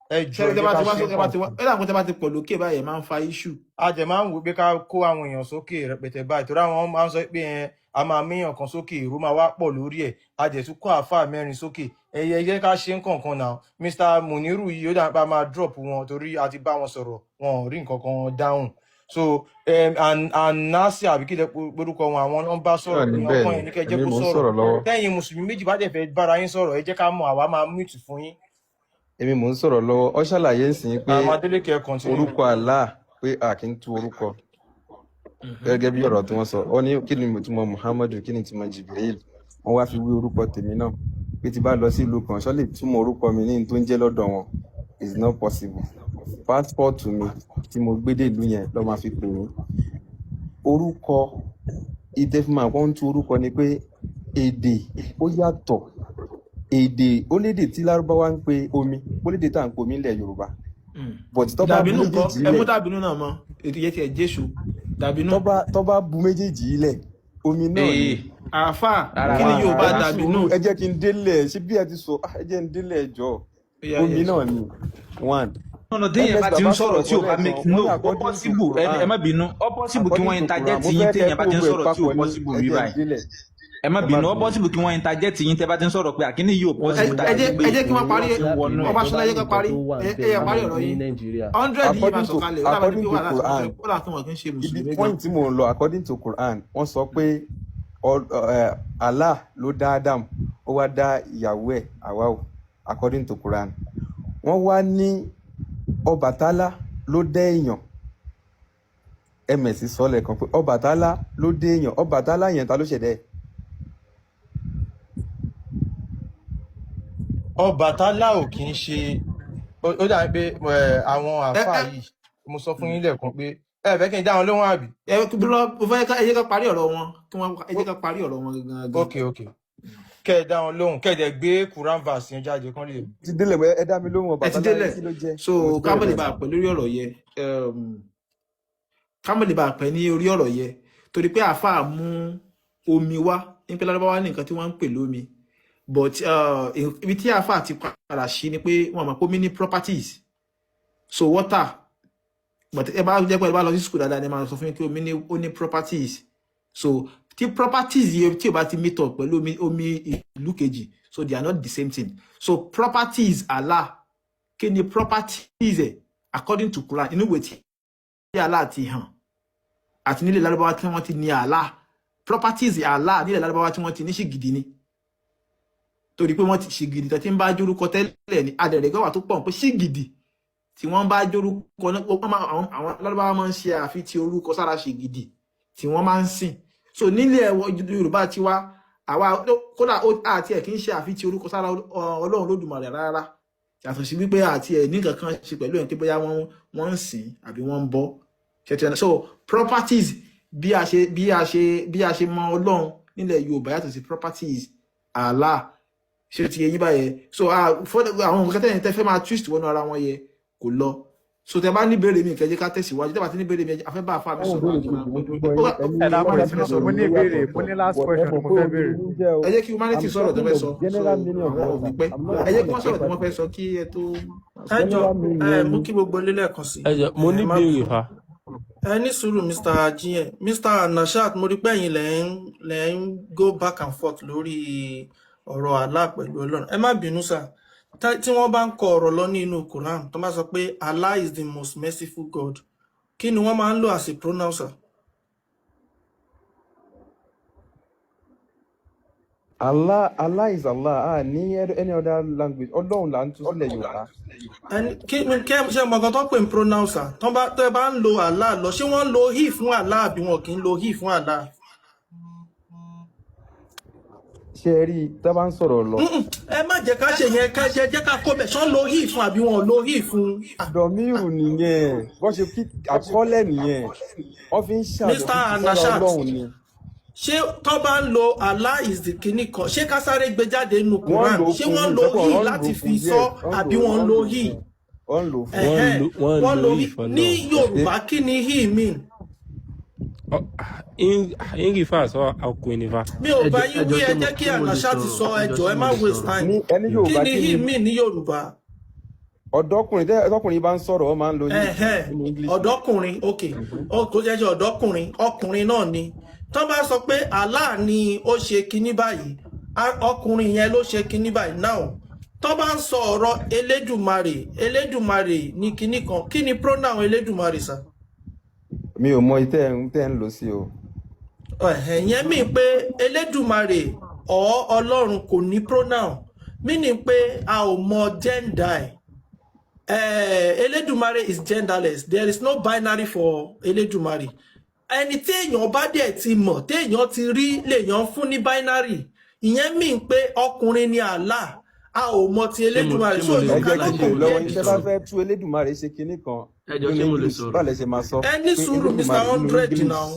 A: Ẹ jọ,
D: ṣẹ́rí
A: ẹ
D: tẹ́
A: jẹ́
D: bá
A: ká
D: ti wá
A: ṣe
D: sókè bá ti wá
A: kọ̀ọ̀kan.
D: ẹ dàgbọ́n tẹ́ bá ti pọ̀ lókè báyìí ẹ máa ń fa issue.
A: A jẹ̀ máa ń wò pé ká kó àwọn èèyàn sókè rẹpẹtẹ báyìí torí àwọn máa ń sọ pé ẹ a máa méyàn kan sókè, èrò máa wá pọ̀ lórí ẹ̀. A jẹ̀ tún kó àáfàá mẹ́rin sókè. Ẹ̀yẹ ẹ jẹ́ ká ṣe ń kọ̀ọ̀kan náà. Mr. Muniru yìí ó dàgbà máa drop wọn torí a ti bá wọn sọ̀rọ̀, wọn ò rí nǹkan kan dáhùn. So and Nasi àbí kí lẹ porúkọ wọn, àwọn ló ń bá
E: Náà
A: sọ̀rọ̀
E: ní
A: èèyàn
E: bẹ́ẹ̀
A: kan
E: ni
A: yẹn ní kẹ́ jẹ́
E: èmi
A: kó
E: mò ń
A: sọ̀rọ̀.
E: sọ̀rọ̀ lọ́wọ́.
A: Tẹ́yin mùsùlùmí méjì bá dẹ̀ fẹ́ bára yín sọ̀rọ̀, ẹ jẹ́ ká mọ̀, àwa máa mute fún yín.
E: Èmi mò ń sọ̀rọ̀ lọ́wọ́. Ọ ṣàlàyé ń sìn pé
A: Àwọn Adélékè, ẹ continue.
E: orúkọ Allah pé a kì í tú orúkọ gẹ́gẹ́ bí ọ̀rọ̀ tí wọ́n sọ. Ó ní kí ni ìtumọ̀ Muhammadu, kí ni ìtumọ̀ Jibril. Wọ́n wá fi wé orúkọ tèmi náà pé tí bá lọ sí ìlú kan, ṣọ́ lè túmọ̀ orúkọ mi ní n tó ń jẹ́ lọ́dọ̀ wọn? It's not possible. Passport mi tí mo gbé dé ìlú yẹn lọ́ máa fi pè mí. Orúkọ ìtẹ́fìmọ̀ àwọn ń tú orúkọ ni pé èdè ó yàtọ̀. Èdè ó lédè tí Lárúbáwá ń pe omi, ó lédè tá à ń pe omi nílẹ̀ Yorùbá. But tó bá bu
D: Dàbínú kọ́
E: méjèèjì
D: ẹ mú
E: lẹ̀,
D: dàbínú náà mọ́ ètò yẹn tiẹ̀ jésù dàbínú.
E: tó bá bu méjèèjì lẹ̀, omi náà ni.
F: Ee,
D: Àáfàá
F: rárá
D: kí ni
F: rárá.
D: Yorùbá
E: Ẹ ní
D: dàbínú?
E: sùúrù, ẹ jẹ́ kí n délẹ̀. Ṣé bí ẹ ti sọ, ẹ jẹ́ n délẹ̀ ẹ jọ̀ọ́.
D: Ó yá
E: Omi
D: yẹ sọ.
E: náà ni one.
F: Ọ̀nà téèyàn
E: Ms
F: bá ti ń
E: Baba
F: sọ̀rọ̀
E: sọ̀rọ̀
F: tí ò
E: kan
F: bá
E: lẹ́ẹ̀kan,
F: make
E: wọ́n
F: no
E: ní
F: ó
E: according to
F: possible ẹ
E: Quran,
F: má bínú, ó possible kí
E: according
F: wọ́n
E: to Quran,
F: interject
E: mo
F: yín
E: fẹ́ kẹ́
F: téèyàn bá
E: kó
F: ti ń
E: gbogbo ẹ̀
F: sọ̀rọ̀ tí ò
E: papọ̀ ni,
F: possible
E: ẹ
F: rí
E: jẹ́ n
F: báyìí.
E: délẹ̀,
F: Ẹ má
E: ẹ má
F: bínú, ó
E: bínú.
F: possible kí wọ́n interject yín tẹ́ bá ti ń sọ̀rọ̀ pé àkíní yìí ò
B: Wọ́n
F: possible
D: Ẹ
B: ní
F: tàbí
D: jẹ́
F: pé
D: ẹ jẹ́ kí wọ́n parí
F: ti ń wọnú ẹ̀.
B: tó
D: Ọbaṣọlá
B: bá
D: yẹ
B: ní
D: ká
B: nǹkan
D: parí
B: tó wà
D: ẹ
B: ńbẹ̀
D: ẹ parí
B: ní
D: ọ̀rọ̀
B: ní
D: yín.
B: Nàìjíríà.
D: 100 yìí máa
E: According to
D: sọ̀kalẹ̀ ó dàbí
E: according
D: pé
E: to
D: wàhálà tí wọ́n
E: Quran,
D: fẹ́ ó dà tí wọ́n kì í ṣe
E: ibi
D: mùsùlùmí gan.
E: point tí mò ń lọ, according to Quran, wọ́n sọ pé Allah ló dá Adam, ó wá dá ìyàwó ẹ̀ Hawau, according to Quran. Wọ́n wá ní Ọbàtálá ló dá èèyàn. MS sọ lẹ́ẹ̀kan pé Ọbàtálá ló dé èèyàn. Ọbàtálá yẹn ta ló ṣẹ̀dá ẹ̀?
A: Ọbàtálá ò kì í ṣe ó dàbí pé àwọn
D: Ẹ
A: àáfàá
D: ẹ
A: yìí, mo sọ fún yín lẹ́ẹ̀kan pé ẹ fẹ́ kí n dá wọn lóhùn àbí?
D: Ẹ dúró, mo fẹ́ ká ẹ jẹ́ ká parí ọ̀rọ̀ wọn kí wọ́n ẹ jẹ́ ká parí ọ̀rọ̀ wọn gangan gan.
A: Ok, ok, kẹ́ ẹ dá wọn lóhùn, kẹ́ ẹ dẹ̀ gbé Quran verse yẹn jáde kán lè.
E: Ti délẹ̀, ẹ dá mi lóhùn.
D: Ẹ ti
E: Ọbàtálá
D: délẹ̀
E: kí ló jẹ́?
D: so
E: Mo ti
D: ká
E: délẹ̀
D: mọ̀ lè
E: báyìí.
D: bá a pẹ́ lórí ọ̀rọ̀ yẹ ká mọ̀ lè bá a pẹ́ ní orí ọ̀rọ̀ yẹ torí pé àáfàá mú omi wá ní pé Lárúbáwá ní nǹkan tí wọ́n ń pè lómi, but ibi tí àáfàá ti padà sí ni pé wọ́n mọ̀ pé omi ní properties, so water, but ẹ bá jẹ́ pé ẹ bá lọ sí school dáadáa ni máa sọ fún yín pé omi ní ó ní properties, so tí properties yìí tí o bá ti meet up pẹ̀lú omi ìlú kejì, so they are not the same thing. So properties Allah, kí ni properties ẹ̀ according to Quran, inú ìwé tí Allah ti hàn àti nílẹ̀ Lárúbáwá tí wọ́n ti ní Allah, properties Allah nílẹ̀ Lárúbáwá tí wọ́n ti ní ṣìgìdì ni, torí pé wọ́n ti ṣìgìdì tó ti ń bá jórúkọ tẹ́lẹ̀ ní adẹ̀rẹ̀gẹ́ wà tó pọ̀ pé ṣìgìdì tí wọ́n bá jórúkọ náà, wọ́n máa àwọn Lárúbáwá máa ń ṣe àfitì orúkọ sára ṣìgìdì tí wọ́n máa ń sìn. So nílẹ̀ Yorùbá tiwa àwa kódà àti ẹ̀ kì í ṣe àfitì orúkọ sára Ọlọ́run Lódùmarè rárá, yàtọ̀ sí wípé àti ẹ̀ ní nǹkan kan ṣe pẹ̀lú ẹ̀ pé bóyá wọ́n ń sìn àbí wọ́n ń bọ ṣètò ẹ̀. So properties bí a ṣe mọ Ọlọ́run nílẹ̀ Yorùbá yàtọ̀ sí properties Allah. Ṣé ti yé yín báyẹn? So àwọn nǹkan tẹ́yìn tẹ́ fẹ́ máa twist wọnú ara wọn yẹ kò lọ. So tẹ́ bá ní béèrè mi, kẹ́ jẹ́ ká tẹ̀síwájú. Tẹ́ bá ti ní béèrè mi, a fẹ́ bá àfáà mi
E: Táwọn
D: sọ̀rọ̀
E: ìbéèrè
D: àti
E: kejì
D: máa
E: mo
D: pẹ́
E: ti
D: lórí
E: gbọ́ yín, ẹni
G: Ẹ dákun,
E: wọ́n
G: ẹ
E: dá
G: má
E: sí
G: bínú, mo
E: ìbéèrè
G: ní
E: mi ó
G: ìbéèrè, mo
E: yàtọ̀tọ̀,
G: ní last
E: but ẹ
G: question
E: mọ̀
G: mo
E: pé
G: fẹ́
E: omi
G: béèrè.
E: ní jẹ́ o.
D: Ẹ jẹ́ kí humanity
E: I'm
D: sọ̀rọ̀ tó
E: talking
D: fẹ́
E: of
D: sọ, so
E: general meaning of
D: àwọn ò ní
E: water.
D: pẹ́.
E: I'm not
D: Ẹ jẹ́
E: talking
D: kí
E: of
D: wọ́n sọ̀rọ̀ tí wọ́n
E: property.
D: fẹ́ sọ kí ẹ tó
H: Ẹ jọ,
E: General meaning
H: ẹ mú
E: omi.
H: kí gbogbo ilé lẹ́ẹ̀kan sí.
C: Ẹ jọ, mo
H: Ẹ
C: ní
H: má
C: béèrè
H: bínú.
C: fa.
H: Ẹ ní sùúrù, Mr. Jiyẹn, Mr. Nashat, mo rí pé ẹ̀yin lẹ ń go back and forth lórí ọ̀rọ̀ Allah pẹ̀lú Ọlọ́run. Ẹ má bínú sà. Tí wọ́n bá ń kọ ọ̀rọ̀ lọ ní inú Quran, tó bá sọ pé Allah is the most merciful God, kí ni wọ́n máa ń lò as a pronoun sir?
E: Allah, Allah is Allah. Ah, ní any other language. Ọlọ́run là ń tú sílẹ̀ Yorùbá.
H: Ẹni kí kí ṣe mọ̀ nǹkan tó ń pè ní pronoun sir? Tó bá tẹ́ bá ń lo Allah lọ, ṣé wọ́n ń lo he fún Allah àbí wọn kì í lo he fún Allah?
E: Ṣé ẹ rí i tá bá ń sọ̀rọ̀ lọ?
H: Ẹ má jẹ́ ká ṣe yẹn, ká jẹ́ ká kó bẹ̀, ṣé wọ́n lo he fún àbí wọn ò lo he fún? Ah,
E: Dọ̀míìrù nìyẹn. Bọ́n ṣe kí àkọọ́lẹ̀ nìyẹn. Wọ́n fi ń
H: Mr.
E: ṣàdọ̀tí sára
H: Nashat,
E: Ọlọ́run ni.
H: ṣé tó bá ń lo Allah is the kinní kan, ṣé ká sáré gbé jáde nínú
E: Wọ́n
H: Quran,
E: lò ó
H: ṣé
E: fún
H: wọ́n
E: ní
H: lo
E: ìsọ́pọ̀,
H: he
E: wọ́n lò
H: láti
E: ó
H: fi
E: fún
H: sọ
E: yes, wọ́n
H: àbí
E: lò ó
H: wọ́n
E: wọ́n
H: lo
E: lò ó
H: he?
E: fún. Wọ́n ń lò fún.
C: Wọ́n ń
H: Ẹ̀hẹ́n,
C: lo wọ́n ń
H: wọ́n
C: lo
H: lo
C: he
H: he
C: fọlọ́run.
H: ní Yorùbá. Kí ni he mean?
C: Ń refer sọ ọkùnrin nífa.
H: Mi ò bá
B: Ẹjọ
H: yín
B: ẹjọ,
H: wí, ẹ
B: ṣé mo
H: jẹ́ kí
B: ṣé mo lè
H: Anasha ti
B: sọ̀rọ̀?
H: sọ.
B: Ẹjọ,
H: Ẹjọ́,
B: ṣé
H: ẹ
B: mo
H: má
B: lè
H: waste
B: sọ̀rọ̀?
H: time.
E: Ní ẹni
H: Kí
E: Yorùbá
H: ni
E: kí
H: he
E: ni
H: mean ní Yorùbá?
E: Ọ̀dọ́kùnrin tẹ́ ọkùnrin bá ń sọ̀rọ̀, wọ́n máa ń lo he
H: Ẹ̀hẹ́n,
E: nínú English ni.
H: ọ̀dọ́kùnrin, ok. Kò jẹ́ jẹ́ ọ̀dọ́kùnrin, ọkùnrin náà ni. Tán bá sọ pé Allah ni ó ṣe kinní báyìí, ọkùnrin yẹn ló ṣe kinní báyìí. Now, tán bá ń sọ ọ̀rọ̀ Elédùmarè, Elédùmarè ní kinní kan, kí ni pronoun Elédùmarè sà?
E: Mi ò mọ ìtẹ́ ń lò sí o.
H: Ẹ̀hẹ̀n, ìyẹn mean pé Elédùmarè or Ọlọ́run kò ní pronoun, meaning pé a ò mọ gender ẹ̀. Elédùmarè is genderless. There is no binary for Elédùmarè. Ẹni tí èèyàn bá dẹ̀ ti mọ̀, téèyàn ti rí, lèèyàn fún ní binary. Ìyẹn mean pé ọkùnrin ni Allah, a ò mọ ti
B: Ṣé mo
H: Elédùmarè.
B: ṣé
H: So
B: mo lè
H: you
E: Ẹ jẹ́
H: cannot
E: kí n béèrè
H: compare
E: lọ́wọ́ yín,
H: the
E: tẹ́ bá
H: two.
E: fẹ́ tú Elédùmarè ṣe kinní kan
B: Ẹjọ,
E: nínú
B: ṣé mo lè
E: English,
B: sọ̀rọ̀?
E: báwo lẹ ṣe máa sọ
H: Ẹ ní
E: pé
H: sùúrù, Mr.
E: Elédùmarè nínú
H: 100
E: English,
H: now.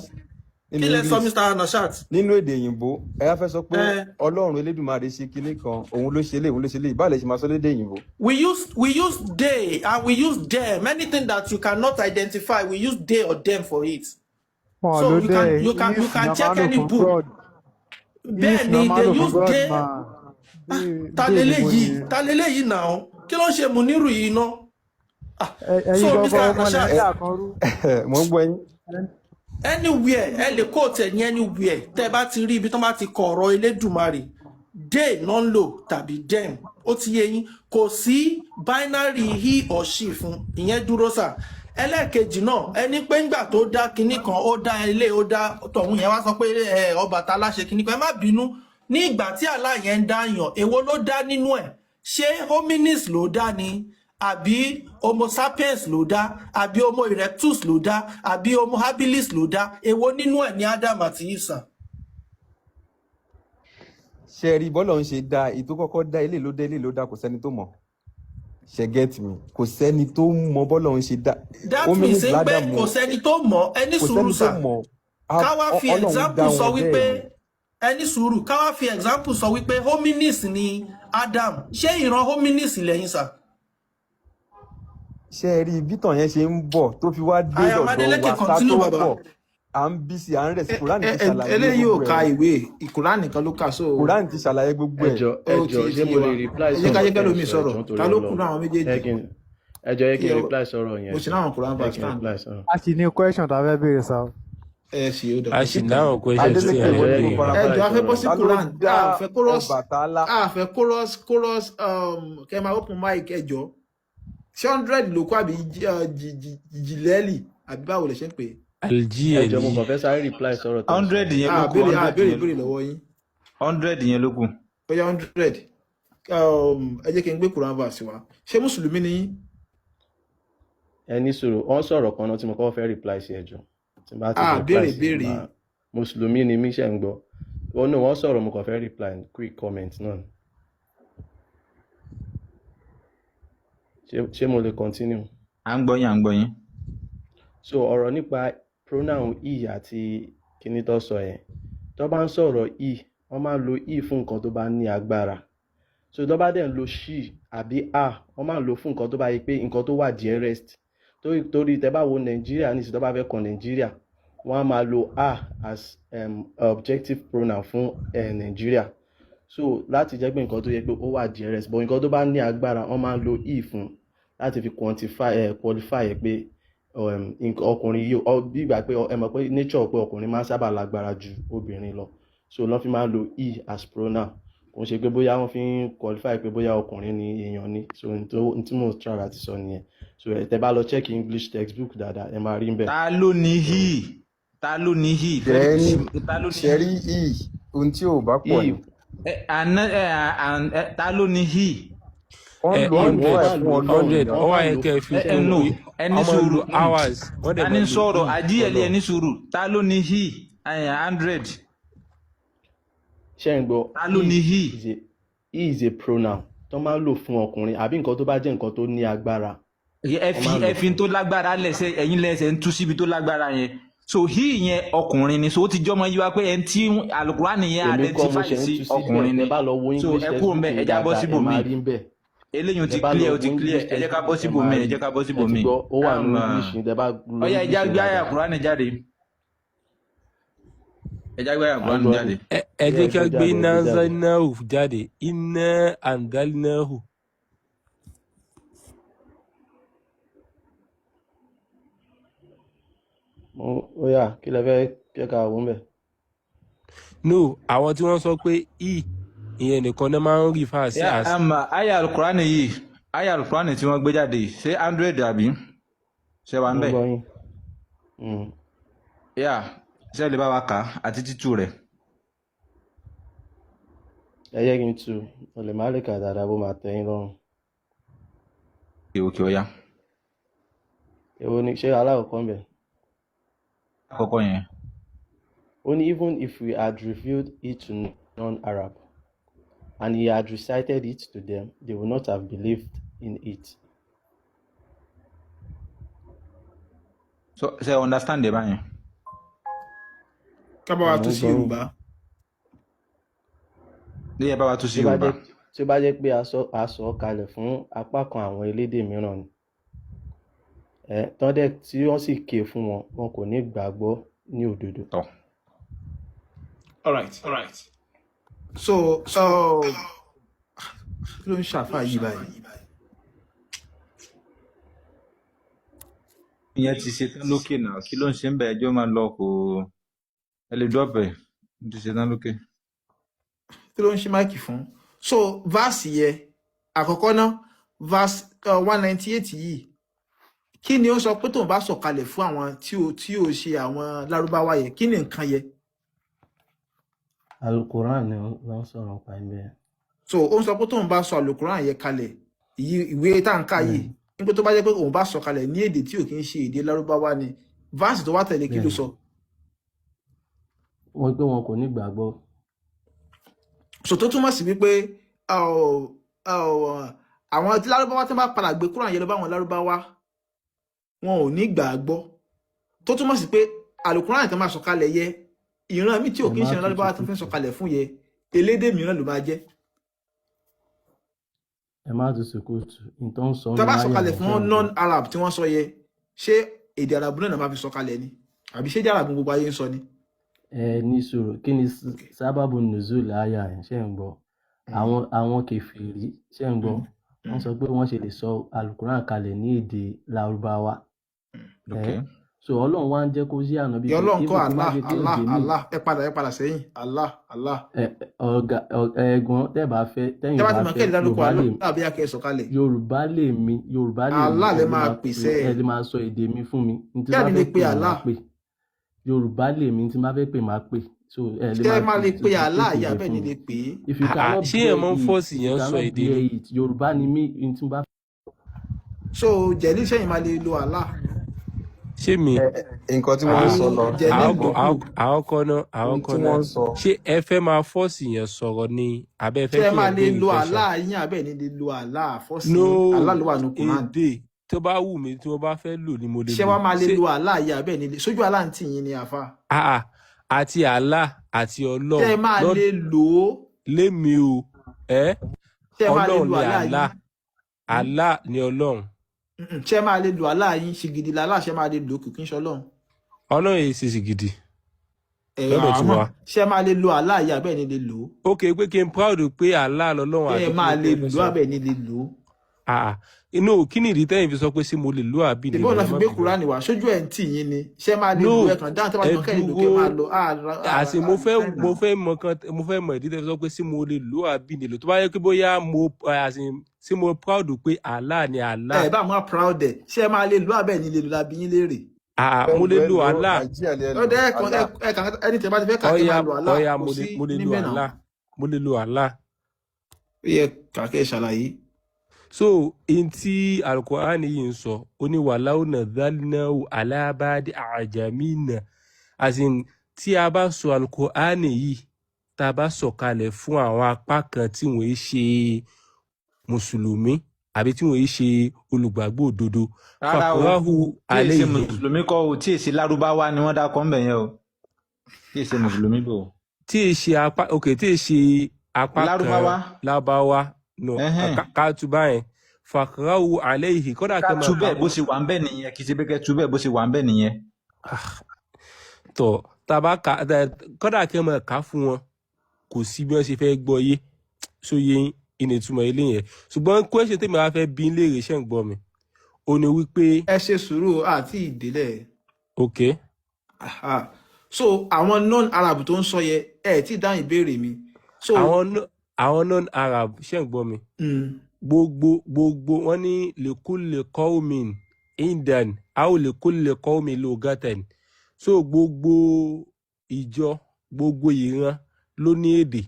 E: nínú
H: Kí lẹ sọ,
E: English,
H: Mr. Anashat?
E: nínú èdè òyìnbó, ẹ á fẹ́ sọ pé
H: Eh,
E: Ọlọ́run Elédùmarè ṣe kinní kan, òun ló ṣe léyìí, òun ló ṣe léyìí, báwo lẹ ṣe máa sọ lédè òyìnbó?
H: We use they and we use them. Anything that you cannot identify, we use they or them for it.
G: Wọn
H: So
G: ló
H: you
G: dé
H: can you can you
G: if
H: can
G: náà máa
H: check
G: ń lò
H: any
G: fún
H: book.
G: God. If
H: Bẹ́ẹ̀
G: náà
H: ni,
G: máa ń
H: they
G: lò fún
H: use
G: God
H: they.
G: mà bí
H: Ta
G: dé níbo
H: leléyìí?
G: ni
H: Ta leléyìí náà? Kí ló ń ṣe Muniru yìí ná? Ah,
G: ẹ̀yin
H: so
G: gangan
H: Mr.
G: ọmọ
H: Anashat,
G: Nàìjíríà kan rú.
E: Mo ń gbọ́ yín.
H: anywhere ẹ lè quote ẹ ní, anywhere tẹ bá ti rí ibi tó bá ti kọ ọ̀rọ̀ Elédùmarè, they náà ń lò tàbí them. Ó ti yé yín? Kò sí binary he or she fún ìyẹn. Dúró sà. Ẹlẹ́ẹ̀kejì náà, ẹni pé ńgbà tó dá kinní kan, ó dá ilé, ó dá tọ̀hún yẹn, wá sọ pé ẹ Ọbàtálá ṣe kinní kan. Ẹ má bínú, ní ìgbà tí Allah yẹn ń dá yàn, èwo ló dá nínú ẹ̀? Ṣé hominis ló dá ni, àbí homo sapiens ló dá, àbí homo erectus ló dá, àbí homo habilis ló dá? Èwo nínú ẹ̀ ní Adam àti Isa?
E: Ṣe rí bọ́lọ̀ ń ṣe dá èyí tó kọ́kọ́ dá, ilé ló dá, ilé ló dá, kò sẹ́ni tó mọ̀. Ṣe get me? Kò sẹ́ni tó mọ̀ bọ́lọ̀ ń ṣe dá
H: That means
E: hominis
H: pé
E: ládàmú.
H: kò sẹ́ni tó mọ̀. Ẹni
E: Kò
H: sùúrù
E: sẹ́ni tó
H: sà.
E: mọ̀.
H: Ká wá fi
E: Ọlọ́run dá
H: example sọ
E: wọn
H: wípé
E: bẹ́ẹ̀ ni.
H: Ẹni sùúrù, ká wá fi example sọ wípé hominis ni Adam. Ṣé ìran hominis lẹ́yìn sà?
E: Ṣe rí bítàn yẹn ṣe ń bọ̀ tó fi wá dé
H: I am
E: dọ̀dọ̀
H: Adeleke,
E: wa ká
H: continue
E: tó
H: baba.
E: bọ̀, à ń bí sí, à ń rẹ̀ sí. Kùránì ti ṣàlàyé
D: Eléyìí ò
E: gbogbo
D: ka
E: ẹ̀ o.
D: ìwé ìkùránì nìkan ló kà, so
E: Kùránì ti ṣàlàyé gbogbo ẹ̀.
B: Ẹjọ,
D: ó
B: ẹjọ,
D: ti
B: ṣé
D: ti
B: mo
D: yé
B: lè
D: wa.
B: reply
D: Ẹ jẹ́ ká
B: sọ̀rọ̀
D: jẹ́
B: tẹ́ ẹ
D: kẹ́lòmíì
B: sọ?
D: sọ̀rọ̀.
B: Ẹjọ, nítorí
D: Ta ló kù
B: Ọlọ́run,
D: náà àwọn
B: ẹ
D: méjèèjì?
B: kí n ẹjọ yẹ kí
D: Kí
B: n
D: ẹ
B: reply sọ̀rọ̀ yẹn.
D: Mo sì
B: Ẹjọ
D: náwọn Quran
B: yẹ
D: verse
B: kí n
D: tán.
B: reply sọ̀rọ̀.
G: A sì ní question tá a fẹ́ béèrè sá.
D: Ẹ sì ó dà.
C: A sì náwọn questions tí
E: Adeleke,
C: ẹ
E: mo
C: lè
E: ní
B: Ẹjọ
E: kó
B: yẹ
D: Ẹ
B: kí n
D: jọ, a
E: farabalẹ̀.
D: fẹ́ bọ́ sí
E: Ta ló
D: Quran,
E: dá
D: a fẹ́ chorus,
E: Ọbàtálá?
D: a fẹ́ chorus chorus, kẹ́ máa open mic. Ẹ jọ, ṣé 100 ló kó àbí jìlẹ́lì, àbí báwo lẹ ṣe ń pè é?
B: Ẹjọ, mo
C: Aljíẹ̀lì.
B: kàn fẹ́ sáré reply sọ̀rọ̀ tẹ́ ẹ sọ.
F: 100 yẹn ló
D: A
F: kù.
D: béèrè, a
F: 100
D: béèrè
F: yẹn ló
D: béèrè
F: kù.
D: lọ́wọ́ yín.
F: 100 yẹn ló kù.
D: Bóyá 100. Ẹ jẹ́ kí n gbé Quran verse wá. Ṣé mùsùlùmí ni yín?
B: Ẹ ní sùúrù, wọ́n sọ̀rọ̀ kan náà tí mo kọ́kọ́ fẹ́ reply sí. Ẹjọ, tí n bá ti
D: A
B: reply
D: béèrè
B: sí,
D: béèrè.
B: máa mùsùlùmí ni mí, ṣe ń gbọ́? Wọn náà wọ́n sọ̀rọ̀, mo kàn fẹ́ reply quick comment náà ni. Ṣé mo lè continue?
F: À ń gbọ́ yín, à ń gbọ́ yín.
B: So ọ̀rọ̀ nípa pronoun he àti kíní tó sọ yẹn, tó bá ń sọ̀rọ̀ he, wọ́n máa ń lo he fún nǹkan tó bá ní agbára. So tó bá dẹ̀ ń lo she àbí her, wọ́n máa ń lo fún nǹkan tó bá yẹ pé nǹkan tó wà dearest. Torí tẹ́ bá wo Nàìjíríà nísìsiyìí, tó bá fẹ́ kan Nàìjíríà, wọ́n á máa lo her as objective pronoun fún Nàìjíríà. So láti jẹ́ pé nǹkan tó yẹ pé ó wà dearest, but nǹkan tó bá ní agbára, wọ́n máa ń lo he fún láti fi quantify qualify ẹ pé nǹkan ọkùnrin yìí bí ìgbà pé ẹ mọ̀ pé nature pé ọkùnrin máa ń sábà lágbára ju obìnrin lọ, so lọ́n fi máa ń lo he as pronoun. Kò ń ṣe pé bóyá wọ́n fi ń qualify pé bóyá ọkùnrin ni èèyàn ni. So n tí mò ń try láti sọ nìyẹn. So ẹ tẹ́ bá lọ check English textbook dáadáa, ẹ máa rí ń bẹ̀.
F: Ta ló ní he? Ta ló ní he?
E: Then
F: Ta ló ní
E: ṣe rí
F: he?
E: e, ohun tí ò bá pọ̀
B: He
E: ni.
F: Ẹ àná ẹ ẹ, ta ló ní he?
E: Wọ́n
C: Ẹ
E: ń lo
B: he, wọ́n
E: 100
B: máa
E: fún
B: lo
E: Ọlọ́run
C: 100
E: náà.
C: ó
B: wọ́n
C: wá
B: máa
C: yẹ
B: lo
C: kẹ́ ẹ fi
F: Ẹ ẹ
C: kún
F: no,
C: pé
F: ẹ ní
C: wọ́n máa ń
F: sùúrù.
C: lo hours, wọ́n dẹ̀
F: Ta
C: máa
F: ní
C: ń lo
F: sọ̀rọ̀?
B: he
F: Àjíyẹ̀lẹ̀, ẹ
B: fọlọ́run.
F: ní sùúrù. Ta ló ní he? 100.
B: Ṣé ń gbọ́?
F: Ta ló
B: He
F: ní he?
B: is a he is a pronoun tó máa ń lò fún ọkùnrin àbí nǹkan tó bá jẹ́ nǹkan tó ní agbára,
F: Ẹ
B: wọ́n
F: fi
B: máa ń lò
F: ẹ fi
B: fún.
F: tó lágbára lẹ́sẹ̀, ẹ̀yin lẹ́sẹ̀ ń tú síbi tó lágbára yẹn. So he yẹn ọkùnrin ni. So ó ti jọmọ yí wa pé ẹni tí alukurani yẹn
B: Èmi kọ́ mo
F: identify
B: ṣe ń
F: sí
B: tú síbẹ̀.
F: ọkùnrin
B: Tẹ́
F: ni.
B: bá lọ wo
F: So
B: English
F: ẹ kúrò
B: textbook
F: ńbẹ̀,
B: yìí
F: ẹ já bọ́
B: dáadáa, ẹ máa
F: síbòmíì.
B: rí ń bẹ̀.
F: Eléyìí
B: Tẹ
F: ti
B: bá lọ
F: clear, ó
B: wo
F: ti clear.
B: English
F: Ẹ jẹ́ ká bọ́
B: textbook ẹ
F: síbòmíì,
B: máa
F: ẹ
B: rí.
F: jẹ́ ká bọ́
B: Ẹ ti
F: síbòmíì.
B: gbọ́, ó wà
F: Um,
B: ní English ní tẹ bá lo
F: Ọ̀yá, ẹ
B: English
F: já
B: yẹn
F: gbé àyà
B: dáadáa.
F: Kùránì jáde. Ẹ já gbé àyà
B: À ń
F: Kùránì
B: gbọ́
F: jáde.
B: yín.
C: Ẹ ẹ
B: Bí
C: jẹ́
B: ẹ
C: kí
B: gbé
C: wọ́n gbé
B: jáde, ẹ
C: iná
B: gbé jáde.
C: anzalnahu jáde, iná anzalnahu.
B: Ó yá, kí lẹ fẹ́ kí ká wò ń bẹ̀?
C: No, àwọn tí wọ́n sọ pé e ìyẹn nìkan náà máa ń refer sí
F: Yeah,
C: as
F: àyà Alukùránì yìí, àyà Alukùránì tí wọ́n gbé jáde yìí, ṣé Android àbí? Ṣé wà ń
B: Mo ń
F: bẹ̀?
B: gbọ́ yín.
F: Yeah, ṣé ẹ lè bá wa kà á àti títú rẹ̀?
B: Ẹ jẹ́ kí n tu, mo lè má lè kà dáadáa bó máa tẹ́ yín lọ́rùn.
F: Òkè ọ̀yá.
B: Èwo ni ṣé alákọ̀ọ́kọ́ ń bẹ̀?
F: Àkọ́kọ́ yẹn.
B: Ó ní even if we had revealed it to non-Arab and he had recited it to them, they would not have believed in it.
F: So, ṣé ẹ understand ẹ báyẹn?
D: Ká bá wa
B: Mo
D: tú
B: ń
D: sí
B: gbọ́ yín.
D: Yorùbá.
F: Ní ẹ bá wa tú sí
B: Tí ó bá
F: Yorùbá.
B: jẹ́ tí ó bá jẹ́ pé a sọ ọ́ kalẹ̀ fún apá kan àwọn elédè mìíràn ni, ẹ tán dẹ̀ tí wọ́n sì ké fún wọn, wọn kò ní gbàgbọ́ ní òdodo.
F: Tọ̀.
D: All right. So kí ló ń ṣàfà yìí báyìí?
F: Ìyẹn ti ṣe tán lókè náà. Kí ló ń ṣe ń bẹ̀ ẹjọ́ máa lọ kò ẹ lè drop ẹ̀. Ó ti ṣe tán lókè.
D: Kí ló ń ṣe máìkì fún? So verse yẹ àkọ́kọ́ ná, verse 198 yìí, kí ni ó sọ pé tóun bá sọ̀kalẹ̀ fún àwọn tí ò ṣe àwọn Lárúbáwá yẹ, kí ni nǹkan yẹ?
B: Alukoran ni wọ́n ń sọ̀rọ̀ nípa ẹ̀ bẹ́ẹ̀.
D: So ó ń sọ pé tóun bá sọ àlùkùránì yẹ kalẹ̀, ìwé tá à ń kà yìí,
B: Bẹ́ẹ̀ni,
D: nígbà tó bá jẹ́ pé òun bá sọ kalẹ̀ ní èdè tí ò kí ń ṣe èdè Lárúbáwá ni, verse tó wá tẹ̀lé kí ló
B: bẹ́ẹ̀ni.
D: sọ?
B: Wọ́n pé wọn kò ní gbàgbọ́.
D: So tó túmọ̀ sí wípé àwọn tí Lárúbáwá tó bá padà gbé Kúránì yẹn lọ bá àwọn Lárúbáwá, wọn ò ní gbàgbọ́. Tó túmọ̀ sí pé àlùkùránì tó máa sọ kalẹ̀ yẹ, ìran mi tí ò
B: Ẹ
D: kí ń
B: má
D: ṣe ìran
B: tutù
D: Lárúbáwá tó fẹ́
B: kùtù.
D: sọ kalẹ̀ fún yẹ, elédè mìíràn ló máa jẹ́.
B: Ẹ má tutù kùtù. N tó ń sọ
D: Tá
B: nínú
D: bá
B: àyà
D: sọ̀kalẹ̀
B: yẹn
D: fún
B: ṣé ń gbọ́.
D: non-Arab tí wọ́n sọ yẹ, ṣé èdè Arabu náà máa fi sọ̀kalẹ̀ ni? Àbí ṣé èdè Arabu gbogbo ayé ń sọ ni?
B: Ẹ ní sùúrù, kí ni sábàbù nùzúl àyà yẹn ṣé ń gbọ́? Àwọn kèfèrí ṣé ń gbọ́? Wọ́n sọ pé wọ́n ṣe lè sọ alukuran kalẹ̀ ní èdè Lárúbáwá. Ẹ
F: Okay.
B: so Ọlọ́run wá ń jẹ́ kó yé ànábì
D: Ìyá
B: pé
D: Ọlọ́run kọ́
B: even tó bá
D: Allah
B: jẹ́ pé
D: Allah
B: èdè míì
D: Allah, ẹ padà sẹ́yìn, Allah Allah.
B: ẹ ọ̀gá ẹ̀gbọ́n tẹ́ bá fẹ́ tẹ́yìn
D: Tẹ́ bá ti
B: bá
D: mọ̀
B: fẹ́
D: kẹ́lẹ́ dárúkọ
B: Yorùbá
D: Allah
B: lè
D: àbí akẹ́ sọ̀kalẹ̀.
B: Yorùbá lè mi Yorùbá lè mi
D: Allah
B: ẹ
D: lẹ
B: lè
D: máa
B: máa
D: pèsè
B: ẹ
D: ẹ̀.
B: lè máa sọ èdè mi fún mi. Ní tí
D: Kí
B: bá
D: àmì lè
B: fẹ́
D: pe
B: pè máa
D: Allah.
B: pè. Yorùbá lè mi, tí bá fẹ́ pè máa pè. So ẹ lè
D: Ṣé ẹ
B: máa
D: máa lè pe Allah
B: dictate
D: yìí
B: èdè
D: abẹ́
B: fún
D: ni
B: mi.
D: lè pè é?
B: If you
C: Àà,
B: cannot
C: ṣé èèyàn
B: bear
C: máa ń
B: it,
C: fọ́ọ̀sì
B: if you
C: yẹn sọ
B: cannot
C: èdè
B: bear
C: ni?
B: it, Yorùbá ni mí, ní tí bá
D: So jẹ̀lí sẹ́yìn máa lè lo Allah.
C: Ṣé mi?
E: Nǹkan tí wọ́n ń sọ lọ
D: Jẹ̀lí
C: Àkọ́kọ́ náà,
E: ohun
C: àkọ́kọ́
E: tí
C: náà,
E: wọ́n ń sọ
C: ṣé ẹ fẹ́ máa fọ́ọ̀sì yẹn sọ̀rọ̀ ni àbẹ́
D: ṣé
C: fẹ́
D: ẹ
C: kí
D: máa
C: yẹn
D: lè
C: béèrè
D: lo
C: question?
D: Allah yín abẹ́ ni lè lo Allah fọ́ọ̀sì
C: No,
D: yín? Allah ló wà ní Quran.
C: èdè tó bá wù mí tí mo bá fẹ́ lò ni mo lè
D: Ṣé
C: lò.
D: wàá máa lè
C: Ṣé
D: lo Allah yìí abẹ́ ni lè sójú Allah ń tì yín ni àfa?
C: àà àti Allah àti
D: Ṣé ẹ
C: Ọlọ́run
D: máa
C: lọ́
D: lè lò ó?
C: lémi o, ẹ́
D: Ṣé ẹ máa lè
C: Ọlọ́run
D: lo
C: ni
D: Allah yín?
C: Allah, Allah ni Ọlọ́run.
D: Ṣé ẹ máa lè lo Allah yín? Ṣìgìdì làlá ṣé ẹ máa lè lò ó kò kí ń ṣọlọ́run.
C: Ọlọ́run yìí ṣe ṣìgìdì
D: Ẹ̀rọ
C: lọ́dọ̀
D: àmọ́
C: tiwa.
D: ṣé ẹ máa lè lo Allah yìí abẹ́ ni lè lò ó?
C: Ok, pé kí n proud pé Allah lọ́lọ́run
D: Ṣé
C: àbí
D: ẹ
C: kí
D: máa
C: ló
D: lè
C: tẹ́ fẹ́
D: lò ó
C: sọ?
D: abẹ́ ni lè lò ó?
C: Àà inú kí ni ìdí tẹ́yìn fi sọ pé ṣé mo lè lò àbí lè
D: Ṣèbí
C: lò
D: òun
C: ẹ
D: náà fi
C: má
D: gbé
C: bínú.
D: Kúránì wá sójú ẹ̀ ń tì yín ni. Ṣé ẹ máa lè
C: No,
D: lò ó? Ẹ kàn dáhùn tí wọ́n bá
C: ẹ
D: ti mọ̀ kẹ́lẹ́ lò kẹ́
C: dúró
D: máa lọ.
C: àṣe mo
D: Àlè
C: fẹ́
D: time
C: mo
D: now.
C: fẹ́ mọ kan mo fẹ́ mọ ìdí tẹ́ fi sọ pé ṣé mo lè lò àbí lè lò tó bá yẹ pé bóyá mo àṣe ṣé mo proud pé Allah ni Allah.
D: Ẹ bá máa proud ẹ̀. Ṣé ẹ máa lè lò ó abẹ́ ni lè lò lábí yín léèrè?
C: Àà
E: ẹ
C: mo
E: lò
C: lè
E: ẹ
C: lo
E: lò
C: Allah.
E: Nàìjíríà lẹ
D: Ó
E: lò
D: dẹ́ ẹ kàn
E: Allah.
D: ẹ kàn ẹni tẹ́ bá ti fẹ́ kà kẹ́
C: Ọ̀ya
D: máa lo Allah
C: ọ̀ya
D: kò
C: mo lè
D: sí
C: mo lè lo
D: níbẹ̀ náà.
C: Allah, mo lè lo Allah.
D: Ó yẹ kàkẹ́ ṣàlàyé.
C: So in tí alukur'an yìí ń sọ, ó ní wàláwù nàdánnáwù alábàádì àjàmínà, as in tí a bá sọ alukur'an yìí, tá a bá sọ kalẹ̀ fún àwọn apá kan tí wọ́n ń ṣe mùsùlùmí àbí tí wọ́n ń ṣe olùgbàgbọ́ òdodo,
F: Rárá o,
C: fàkúráhù
F: tí èsè
C: aléhìm.
F: mùsùlùmí kọ́ o, tí èsè Lárúbáwá ni wọ́n dákọ̀ ńbẹ̀ yẹn o. Tí èsè mùsùlùmí bò.
C: Tí ì ṣe apá, ok, tí ì ṣe apá kan
F: Lárúbáwá.
C: lábáwá. No,
F: Ẹhẹ́n.
C: ká tú báyẹn, faqra'u alayhi, kódà
F: Ká
C: kẹ́ máa
F: tú
C: kà
F: bẹ́ẹ̀ bó ṣe wà ń bẹ̀ nìyẹn, kì í ṣe pé kẹ́ tú bẹ́ẹ̀ bó ṣe wà ń bẹ̀ nìyẹn.
C: Tọ̀ tàbá kà kódà kẹ́ máa kà fún wọn, kò sí bí wọ́n ṣe fẹ́ gbọ́ yé sóye ìní ìtumọ̀ ilé yẹn. Ṣùgbọ́n question tèmi wá fẹ́ bí léèrè, ṣe ń gbọ́ mi, ó ní wípé
D: Ẹ ṣe sùúrù, àti ìdílé.
C: Ok.
D: Aha. So àwọn non-Arab tó ń sọ yẹ, ẹ tí dáhùn ìbéèrè mi. So
C: Àwọn non-Arab, ṣe ń gbọ́ mi? Gbogbo wọn ní likulli qawmin indan aw likulli qawmin lugatan. So gbogbo ìjọ, gbogbo ìran ló ní èdè,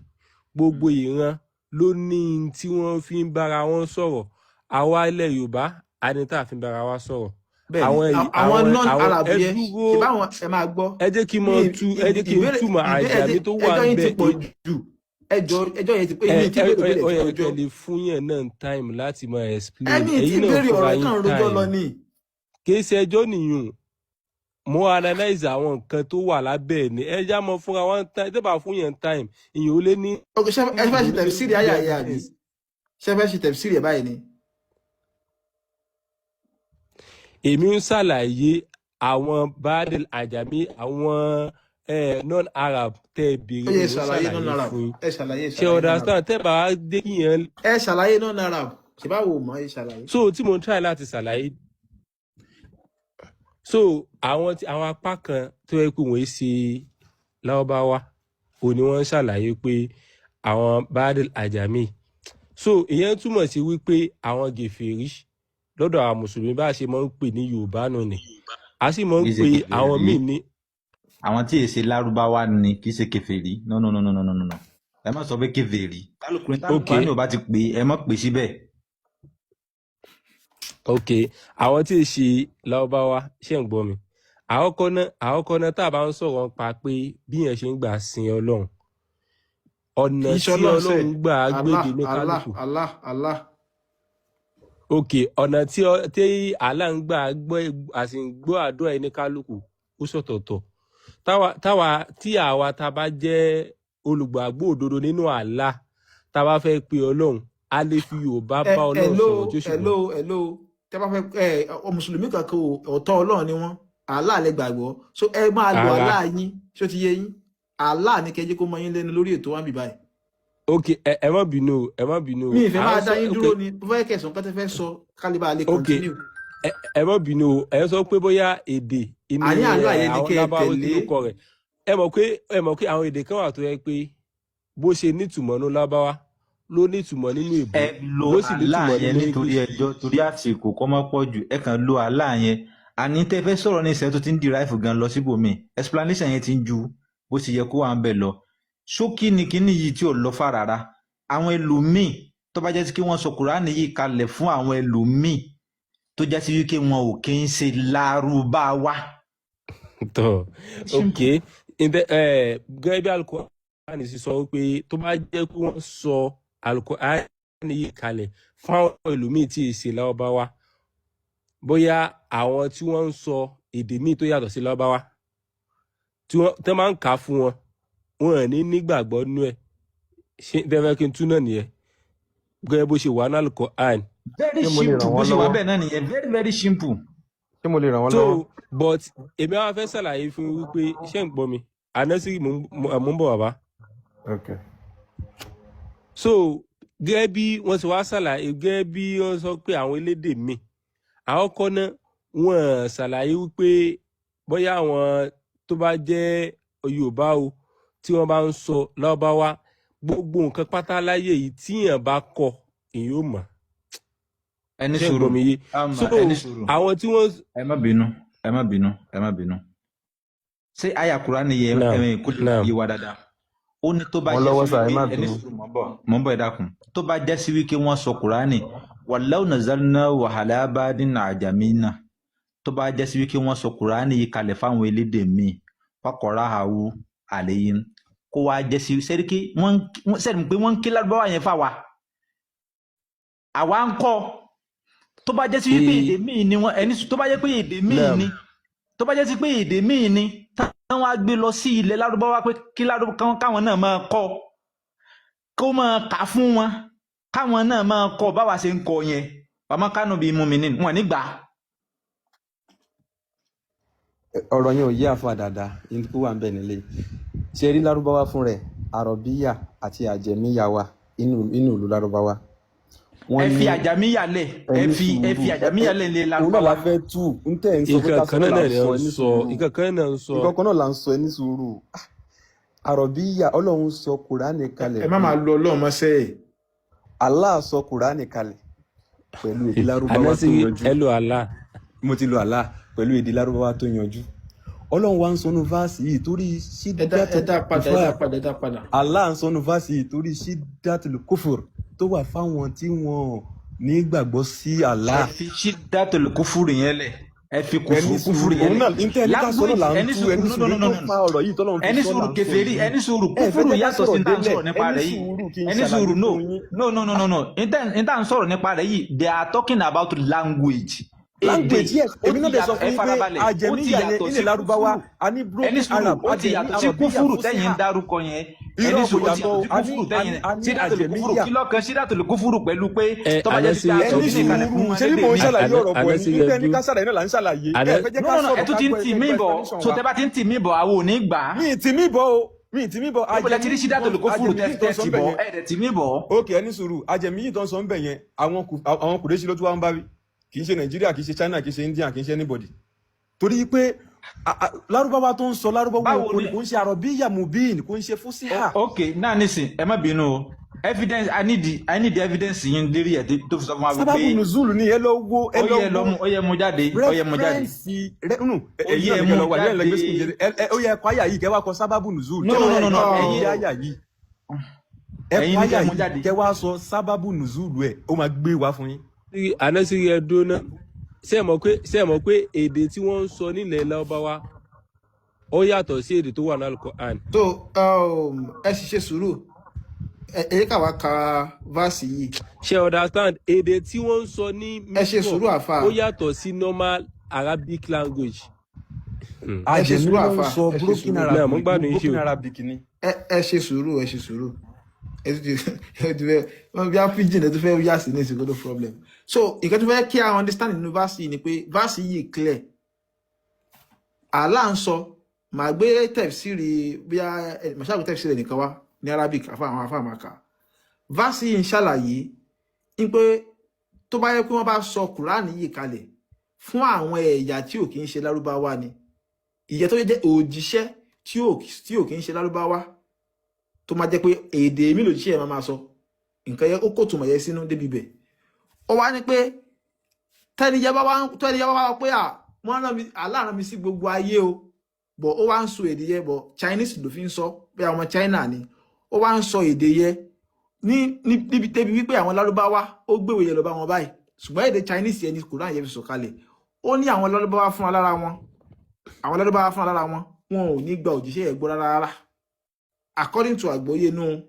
C: gbogbo ìran ló ní n tí wọ́n fi ń bára wọn sọ̀rọ̀. Àwa ilẹ̀ Yorùbá, a ní tá a fi ń bára wa sọ̀rọ̀.
D: Bẹ́ẹ̀ni.
C: Àwọn
D: Àwọn
C: àwọn
D: non-Arab
C: ẹ
D: yẹn
C: dúró.
D: Ṣe báwọn ẹ máa gbọ́.
C: Ẹ jẹ́ kí n mọ
D: Mi
C: tú, ẹ jẹ́ kí n
D: ìbéèrè
C: túmọ̀ àjàmí tó wà
D: ẹjọ́
C: ń
D: yín ti
C: bẹ̀.
D: pọ̀ jù. Ẹjọ́ yẹn ti pé
C: Ẹ
D: mi tí
C: ẹ
D: béèrè béèrè
C: ó
D: ti
C: yẹ
D: pọ̀ jù.
C: kẹ́ lè fún yẹn náà time láti máa explain.
D: Ẹ̀mí tí
C: Ẹ̀yin náà
D: béèrè
C: fúnra
D: ọ̀rọ̀
C: yín
D: kan rojọ́ lọ
C: time.
D: ni.
C: Kì í ṣe ẹjọ́ nìyún, mo analyse àwọn nǹkan tó wà lábẹ́ ẹ̀ ní. Ẹ já mọ fúnra wọn time, tẹ́ bá fún yẹn time, ìyẹn ò lé ní
D: Ok, ṣé ẹ fẹ́ ṣe
C: ìyẹn ò lé
D: tafsiri
C: ní
D: àyà yẹn àbí?
C: evidence.
D: Ṣé ẹ fẹ́ ṣe tafsiri ẹ̀ báyìí ni?
C: Èmi ń ṣàlàyé àwọn badil ajami, àwọn non-Arab tẹ́ ẹ
D: Ó
C: béèrè
D: yẹ
C: ni mo ń
D: ṣàlàyé
C: ṣàlàyé
D: non-Arab.
C: fún yín.
D: Ẹ ṣàlàyé
C: Ṣe
D: ṣàlàyé non-Arab.
C: understand? Tẹ́ bá wá dé yẹn.
D: Ẹ ṣàlàyé non-Arab. Ṣé báwo mọ̀, ẹ ṣàlàyé.
C: So tí mo ń try láti ṣàlàyé, so àwọn tí àwọn apá kan tó yẹ pé wọ́n ṣe Lárúbáwá ò ní, wọ́n ń ṣàlàyé pé àwọn badil ajami. So ìyẹn túmọ̀ sí wípé àwọn gèfèrí lọ́dọ̀ àwọn mùsùlùmí, bá a ṣe máa ń pè ní Yorùbá nù ni, a sì máa ń
F: Kì í ṣe
C: pe àwọn
F: kèfèrí.
C: míì ní
F: Àwọn tí èsè Lárúbáwá ni, kì í ṣe kèfèrí. No, no, no, no, no, no, no, ẹ má sọ pé kèfèrí. Tálùkùnrin
C: Ok.
F: tálùkùnrin ò bá ti pè é, ẹ má pè síbẹ̀.
C: Ok, àwọn tí ì ṣe Lárúbáwá, ṣe ń gbọ́ mi? Àkọ́kọ́ náà, tá a bá ń sọ̀rọ̀ nípa pé bí yẹn ṣe ń gbà sin Ọlọ́run, ọ̀nà
D: Kì í ṣe
C: tí
D: Ọlọ́run sẹ̀.
C: Ọlọ́run gbà á
D: Allah,
C: gbèdé ní
D: Allah,
C: kálukú.
D: Allah, Allah.
C: Ok, ọ̀nà tí Allah ń gbà gbọ́ àti gbọ́ àdúrà ẹni kálukú ó ṣọ̀tọ̀ọ̀tọ̀. Táwa tí àwa tá a bá jẹ́ olùgbàgbọ́ òdodo nínú Allah, tá a bá fẹ́ pe Ọlọ́run, a lè fi Yorùbá
D: Ẹ
C: bá Ọlọ́run
D: hello,
C: sọ̀rọ̀ tí ó sì gbọ́.
D: Hello, hello. Tẹ́ bá fẹ́ ẹ ọ mùsùlùmí kankan ò, ọ̀tọ̀ Ọlọ́run ni wọ́n. Allah lẹ gbàgbọ́. So ẹ máa lo
C: Rárá.
D: Allah yín. Ṣó ti yé yín? Allah ní kẹjẹ kó mọ yín lẹ́nu lórí ètò wa ń bì báyìí.
C: Ok, ẹ má bínú o, ẹ má bínú o.
D: Mi ìfẹ́
C: À
D: máa
C: ń
D: dá
C: sọ
D: yín
C: ok
D: dúró ni. Mo fẹ́ kẹsàn án kẹ́tẹ́ fẹ́ sọ kálíbà lè
C: Ok.
D: continue.
C: Ẹ má bínú o. Ẹ sọ pé bóyá èdè ní
D: Àní Allah yẹn ni
C: àwọn
D: kẹ́ ẹ
C: lábáwí kí
D: tẹ̀lé.
C: ló kọ rẹ̀. Ẹ mọ̀ pé àwọn èdè kan wà tó yẹ pé bó ṣe nítumọ̀ nínú Lárúbáwá ló nítumọ̀ nínú èbó,
F: Ẹ lo
C: ló sì
F: Allah
C: nítumọ̀
F: yẹn
C: nínú
F: nítorí
C: English.
F: ẹjọ́, torí àsìkò kọ́ mọ́ pọ̀ jù, ẹ kàn lo Allah yẹn. Àní tẹ́ fẹ́ sọ̀rọ̀ ní ìṣẹ́ tó ti ń derive gan lọ síbòmíì, explanation yẹn ti ń ju bó ṣe yẹ kó wà ń bẹ̀ lọ. Ṣókí ni kíní yìí tí ò lọ fà rárá. Àwọn ẹlòmíì, tó bá jẹ́ sí kí wọ́n sọ Kùránì yìí kalẹ̀ fún àwọn ẹlòmíì tó jẹ́ sí wípé wọn ò kí ń ṣe Lárúbáwá.
C: Tọ, ok.
F: Simple.
C: Ǹdẹ ẹ gẹ́gẹ́ bí Alukur'ani sì sọ wípé tó bá jẹ́ pé wọ́n sọ Alukur'ani yìí kalẹ̀ fún àwọn ẹlòmíì tí ì ṣe Lárúbáwá, bóyá àwọn tí wọ́n ń sọ èdè míì tó yàtọ̀ sí Lárúbáwá, tí wọ́n tẹ́ máa ń kà á fún wọn, wọn ò ní nígbàgbọ́ nínú ẹ̀. Ṣé tẹ́fẹ́ kí n tú náà nìyẹn gẹ́gẹ́ bó ṣe wà ní Alukur'an?
F: Very
E: Ṣé mo lè
F: simple.
E: ràn
F: Bó
E: wọ́n
F: ṣe wà
E: lọ́wọ́?
F: bẹ́ẹ̀ náà nìyẹn, very very simple.
E: Ṣé mo lè ràn wọ́n
C: So
E: lọ́wọ́?
C: but èmi wá fẹ́ ṣàlàyé fún yín wípé, ṣé ń gbọ́ mi, anásírì? Mò ń bọ̀ bàbá.
E: Ok.
C: So gẹ́gẹ́ bí wọ́n ti wá ṣàlàyé, gẹ́gẹ́ bí wọ́n sọ pé àwọn elédè míì, àwọn kọ́ náà wọ́n ṣàlàyé wípé bóyá àwọn tó bá jẹ́ Yorùbá o, tí wọ́n bá ń sọ Lárúbáwá, gbogbo nǹkan pátá láyé yìí tíyàn bá kọ, èyí ò mọ̀.
F: Ẹ ní
C: Ṣé ń
F: sùúrù.
C: gbọ́ mi yé? So
F: Ẹ ní sùúrù.
C: àwọn tí wọ́n
F: Ẹ má bínú, ẹ má bínú, ẹ má bínú. Ṣé àyà Kùránì yẹ
C: Naam.
F: ẹ kó lè
C: Naam.
F: yé wa dáadáa? Ó ní tó bá
E: Wọ́n
F: jẹ́
E: lọ́wọ́
F: sí
E: sà, ẹ
F: wípé
E: má
F: ẹ ní
E: bínú.
F: sùúrù, mò ń bọ̀, mò ń bọ̀, ẹ dákun. Tó bá jẹ́ sí wípé wọ́n sọ Kùránì walau nazalnahu ala badin ajamina, tó bá jẹ́ sí wípé wọ́n sọ Kùránì yìí kalẹ̀ fáwọn elédè míì, faqara'ahu alayhim, kó wá jẹ́ sí sẹ́ríkì wọ́n sẹ́ni pé wọ́n ń ké Lárúbáwá yẹn fáwa, àwa ń kọ́. Tó bá jẹ́ sí wípé èdè míì ni wọ́n ẹni, tó bá jẹ́ pé èdè míì ni, tó bá jẹ́ sí pé èdè míì ni táwọn á gbé lọ sí ilẹ̀ Lárúbáwá pé kí Lárúbáwá káwọn náà máa kọ́, kó máa kà fún wọn. Káwọn náà máa kọ báwa ṣe ń kọ yẹn, wàmọ́ kánú bíi muminin, wọn ní gbà á.
E: Ọ̀rọ̀ yẹn ò yé àfa dáadáa, ní tó wà ń bẹ̀ nílé. Ṣe rí lárúbáwá fún rẹ̀, àrọ̀bíyà àti àjẹmíyà wà inú ìlú lárúbáwá.
F: Ẹ
E: Wọ́n
F: fi
E: ní
F: àjàmíyà lẹ̀,
E: ẹ
F: ẹ
E: ní
F: fi ẹ
E: sùúrù
F: fi àjàmíyà lẹ̀ lé
E: òun náà la
F: lárúbáwá.
E: fẹ́ tú ń tẹ̀ ń sọ pé
C: Nǹkan
E: ká sọ
C: kan
E: náà
C: náà
E: là ń
C: ni
E: sọ,
C: wọ́n
E: ẹ
C: ń
E: ní
C: sọ,
E: sùúrù.
C: nǹkan kan náà ń sọ.
E: Nǹkan kan náà là ń sọ, ẹ ní sùúrù. Àrọ̀bíyà, Ọlọ́run sọ Kùránì kalẹ̀
D: Ẹ má máa
E: pé
D: lo Ọlọ́run mọ́sẹ́ ẹ̀.
E: Allah sọ Kùránì kalẹ̀ pẹ̀lú èdè lárúbáwá tó
C: Anásírí
E: yanjú.
C: ẹ lo àlá.
E: Mo ti lo Allah pẹ̀lú èdè lárúbáwá tó yanjú. Ọlọ́run wa ń sọnù fáàsì yìí torí
D: Ẹ dá ẹ
E: ṣídàtò
D: dá padà, ẹ dá
E: kùfàr.
D: padà, ẹ dá padà.
E: Allah ń sọnù fáàsì yìí torí ṣídàtò kúfùr tó wà fáwọn tí wọn ní gbàgbọ́ sí
F: Ẹ
E: Allah.
F: fi ṣídàtòlù kúfúrú yẹn lẹ̀, ẹ fi
E: Ẹ ní
F: kúfúrú
E: sùúrù,
F: kúfúrú yẹn
E: òun
F: lẹ̀.
E: náà ní tẹ́ ẹ ní ká sọ náà
F: Language,
E: là ń
F: ẹni
E: tú,
F: sùúrù,
E: ẹ ní
F: no no
E: sùúrù
F: no no
E: tó
F: no
E: fa ọ̀rọ̀ yìí tọ́lọ́run fi
F: ẹni
E: sọ
F: sùúrù
E: là ń sọ
F: kèfèrí,
E: yìí.
F: ẹni sùúrù,
E: Ẹ fẹ́
F: kúfúrú
E: jẹ́ ká
F: yàtọ̀ sí
E: sọ̀rọ̀
F: ní tá à ń
E: délẹ̀,
F: sọ̀rọ̀
E: ẹ
F: nípa
E: ní
F: rẹ̀ yìí.
E: sùúrù kí n
F: Ẹni
E: ṣàlàyé
F: sùúrù, no
E: fún yín.
F: no no no no no n tá à ń sọ̀rọ̀ nípa rẹ̀ yìí, they are talking about language, èdè.
E: Language, yes,
F: Ó
E: èmi
F: ti
E: náà dẹ̀ sọ
F: yàtọ̀,
E: fún
F: ẹ
E: yín pé
F: farabalẹ̀, ó ti
E: àjẹmíyà yẹn
F: yàtọ̀
E: ilẹ̀
F: sí
E: lárúbáwá,
F: kúfúrú.
E: a ní
F: Ẹni
E: broken
F: sùúrù,
E: Arab,
F: ó ti
E: àjẹmí
F: yàtọ̀ sí
E: àrọ̀bíyà
F: kúfúrú tẹ́yìn ń
E: fúsíhà.
F: dárúkọ yẹn. Ẹni
E: Irọ́, kò
F: sùúrù, ó ti
E: yàtọ̀
F: yàtọ̀
E: o,
F: sí
E: a ní
F: kúfúrú
E: a ní
F: tẹ́yìn.
E: a ní
F: Sídàtòlù kúfúrú,
E: àjẹmíyà.
F: kí lọ́kàn sídàtòlù kúfúrú pẹ̀lú pé
C: Ẹ
F: tó bá jẹ́ sí pé
C: Anásírí
F: a
E: Ẹ
F: sọ
E: ní
F: kíní kalẹ̀ fún
E: sùúrù,
F: wọn
E: ṣé bí
F: lédè
E: mò ń
F: míì.
E: ṣàlàyé ọ̀rọ̀ bọ̀ ni,
C: Anásírí
E: nígbà ní
C: ẹdú
E: ká ṣàlàyé náà là ń ṣàlàyé. Ẹ fẹ́ jẹ́
F: No
E: ká
F: no no, ẹ
E: sọ̀rọ̀
F: tún
E: ká
F: ti ń
E: gbọ́, ẹ
F: tì
E: fẹ́
F: mí
E: gbọ́
F: bọ̀,
E: explanation
F: so
E: wa.
F: tẹ́ bá ti ń tì mí bọ̀, àwọn ò ní gbà á.
E: Mi ì tì mí bọ̀ o, mi ì tì mí bọ̀,
F: Níbo lẹ ti
E: àjẹmí
F: rí
E: yìí
F: sídàtòlù
E: tó
F: kúfúrú
E: àjẹmí
F: tẹ́
E: yìí tó
F: tẹ́
E: sọ
F: tì
E: ń bẹ̀
F: bọ̀,
E: yẹn.
F: ẹ dẹ̀ tì mí bọ̀.
E: Ok, ẹ ní sùúrù, àjẹmí yìí tó ń sọ ń bẹ̀ yẹn, àwọn Kùrẹ́ṣì ló tún wá ń bá wí. Kì í ṣe Nàìjíríà, kì í ṣe China, kì í ṣe India, kì í ṣe anybody. Torí pé lárúbáwá tó ń sọ lárúbáwá
F: Báwo
E: oko
F: ni
E: ni, kò ń ṣe àrọ̀bíyà mubin, kò ń ṣe fúsíhà.
F: Ok, náà nísìn, ẹ má bínú o, evidence, I need evidence yín lérí ẹ tó fi sọ fún wa
E: Sábàbù
F: wípé
E: nùzúlù ni, ẹ lọ wo, ẹ
F: ó
E: lọ
F: yẹ lọ
E: wo
F: mú, ó yẹ mú jáde, ó yẹ mú jáde,
E: rẹfúrẹ́ǹsì rẹ nù
F: ó
E: ẹ̀yin
F: yẹ
E: náà ní kẹ́
F: mú
E: lọ wà lẹ́yìn lẹ́gbẹ́ sùkúl
F: jáde.
E: jẹ ẹ ó yẹ ẹkọ àyà yìí kẹ́ wá kọ sábàbù nùzúlù,
F: No
E: kẹ́
F: no
E: wá
F: no no no,
E: kọ
F: ẹ̀yin
E: ìdí àyà yìí, ẹkọ
F: ẹ̀yin ní
E: àyà
F: kẹ́ mú
E: yìí
F: jáde.
E: kẹ́ wá sọ sábàbù nùzúlù ẹ, ó máa gbé wá fún yín.
C: Anásírí ẹdú náà, ṣé ẹ mọ̀ pé èdè tí wọ́n ń sọ nílẹ̀ Lárúbáwá ó yàtọ̀ sí èdè tó wà ní Al-Qur'an.
D: So ẹ sì ṣe sùúrù, ẹ jẹ́ ká wá ka verse yìí.
C: Ṣé ẹ understand, èdè tí wọ́n ń sọ ní
D: Ẹ ṣe
C: Misro
D: sùúrù àfà,
C: ó yàtọ̀ sí normal Arabic language.
D: Ẹ ṣe
E: Àjẹmí
D: sùúrù
E: ló ń
D: àfà,
E: sọ
D: ẹ ṣe
E: broken
D: sùúrù.
C: Náà mo ń
E: Arabic,
C: gbádùn yín ṣe
E: broken
C: o.
E: Arabic ni.
D: Ẹ ṣe sùúrù, ẹ ṣe sùúrù. Ẹ tún ti ẹ ti fẹ́ wọn bí a pidgin, ẹ tún fẹ́ yà sí ní ìsìnkú, no problem. So nǹkan tó fẹ́ kí a understand nínú verse yìí ni pé verse yìí clear. Allah ń sọ, màá gbé tẹ̀fsíìrì bí a màá ṣàgbé tẹ̀fsíìrì nìkan wá ní Arabic, àfa àwọn afa àmàkà. Verse yìí ń ṣàlàyé ń pé tó bá yẹ pé wọ́n bá sọ Kùránì yìí kalẹ̀ fún àwọn ẹ̀yà tí ò kí ń ṣe lárúbáwá ni, ìyẹn tó jẹ́ òjíṣẹ́ tí ò kí ń ṣe lárúbáwá, tó máa jẹ́ pé èdè mi lòjíṣẹ́ yẹn máa sọ nǹkan yẹn, ó kò túmọ̀ yẹn sínú débi bẹ̀. Ó wá ní pé tẹ́niyẹ bá wá pé à wọ́n rán mi, Allah rán mi sí gbogbo ayé o, bọ̀ ó wá ń sọ èdè yẹn, bọ̀ Chinese ló fi ń sọ, bí àwọn ọmọ China ni, ó wá ń sọ èdè yẹn ní níbi débi wípé àwọn lárúbáwá ó gbéwèé yẹn lọ bá wọn báyìí, ṣùgbọ́n èdè Chinese yẹn ni Quran yẹn fi sọ̀kalẹ̀. Ó ní àwọn lárúbáwá fúnra lára wọn, àwọn lárúbáwá fúnra lára wọn, wọn ò ní gba òjíṣẹ́ yẹn gbọ́ rárá rárá, according to àgbọ́yé inú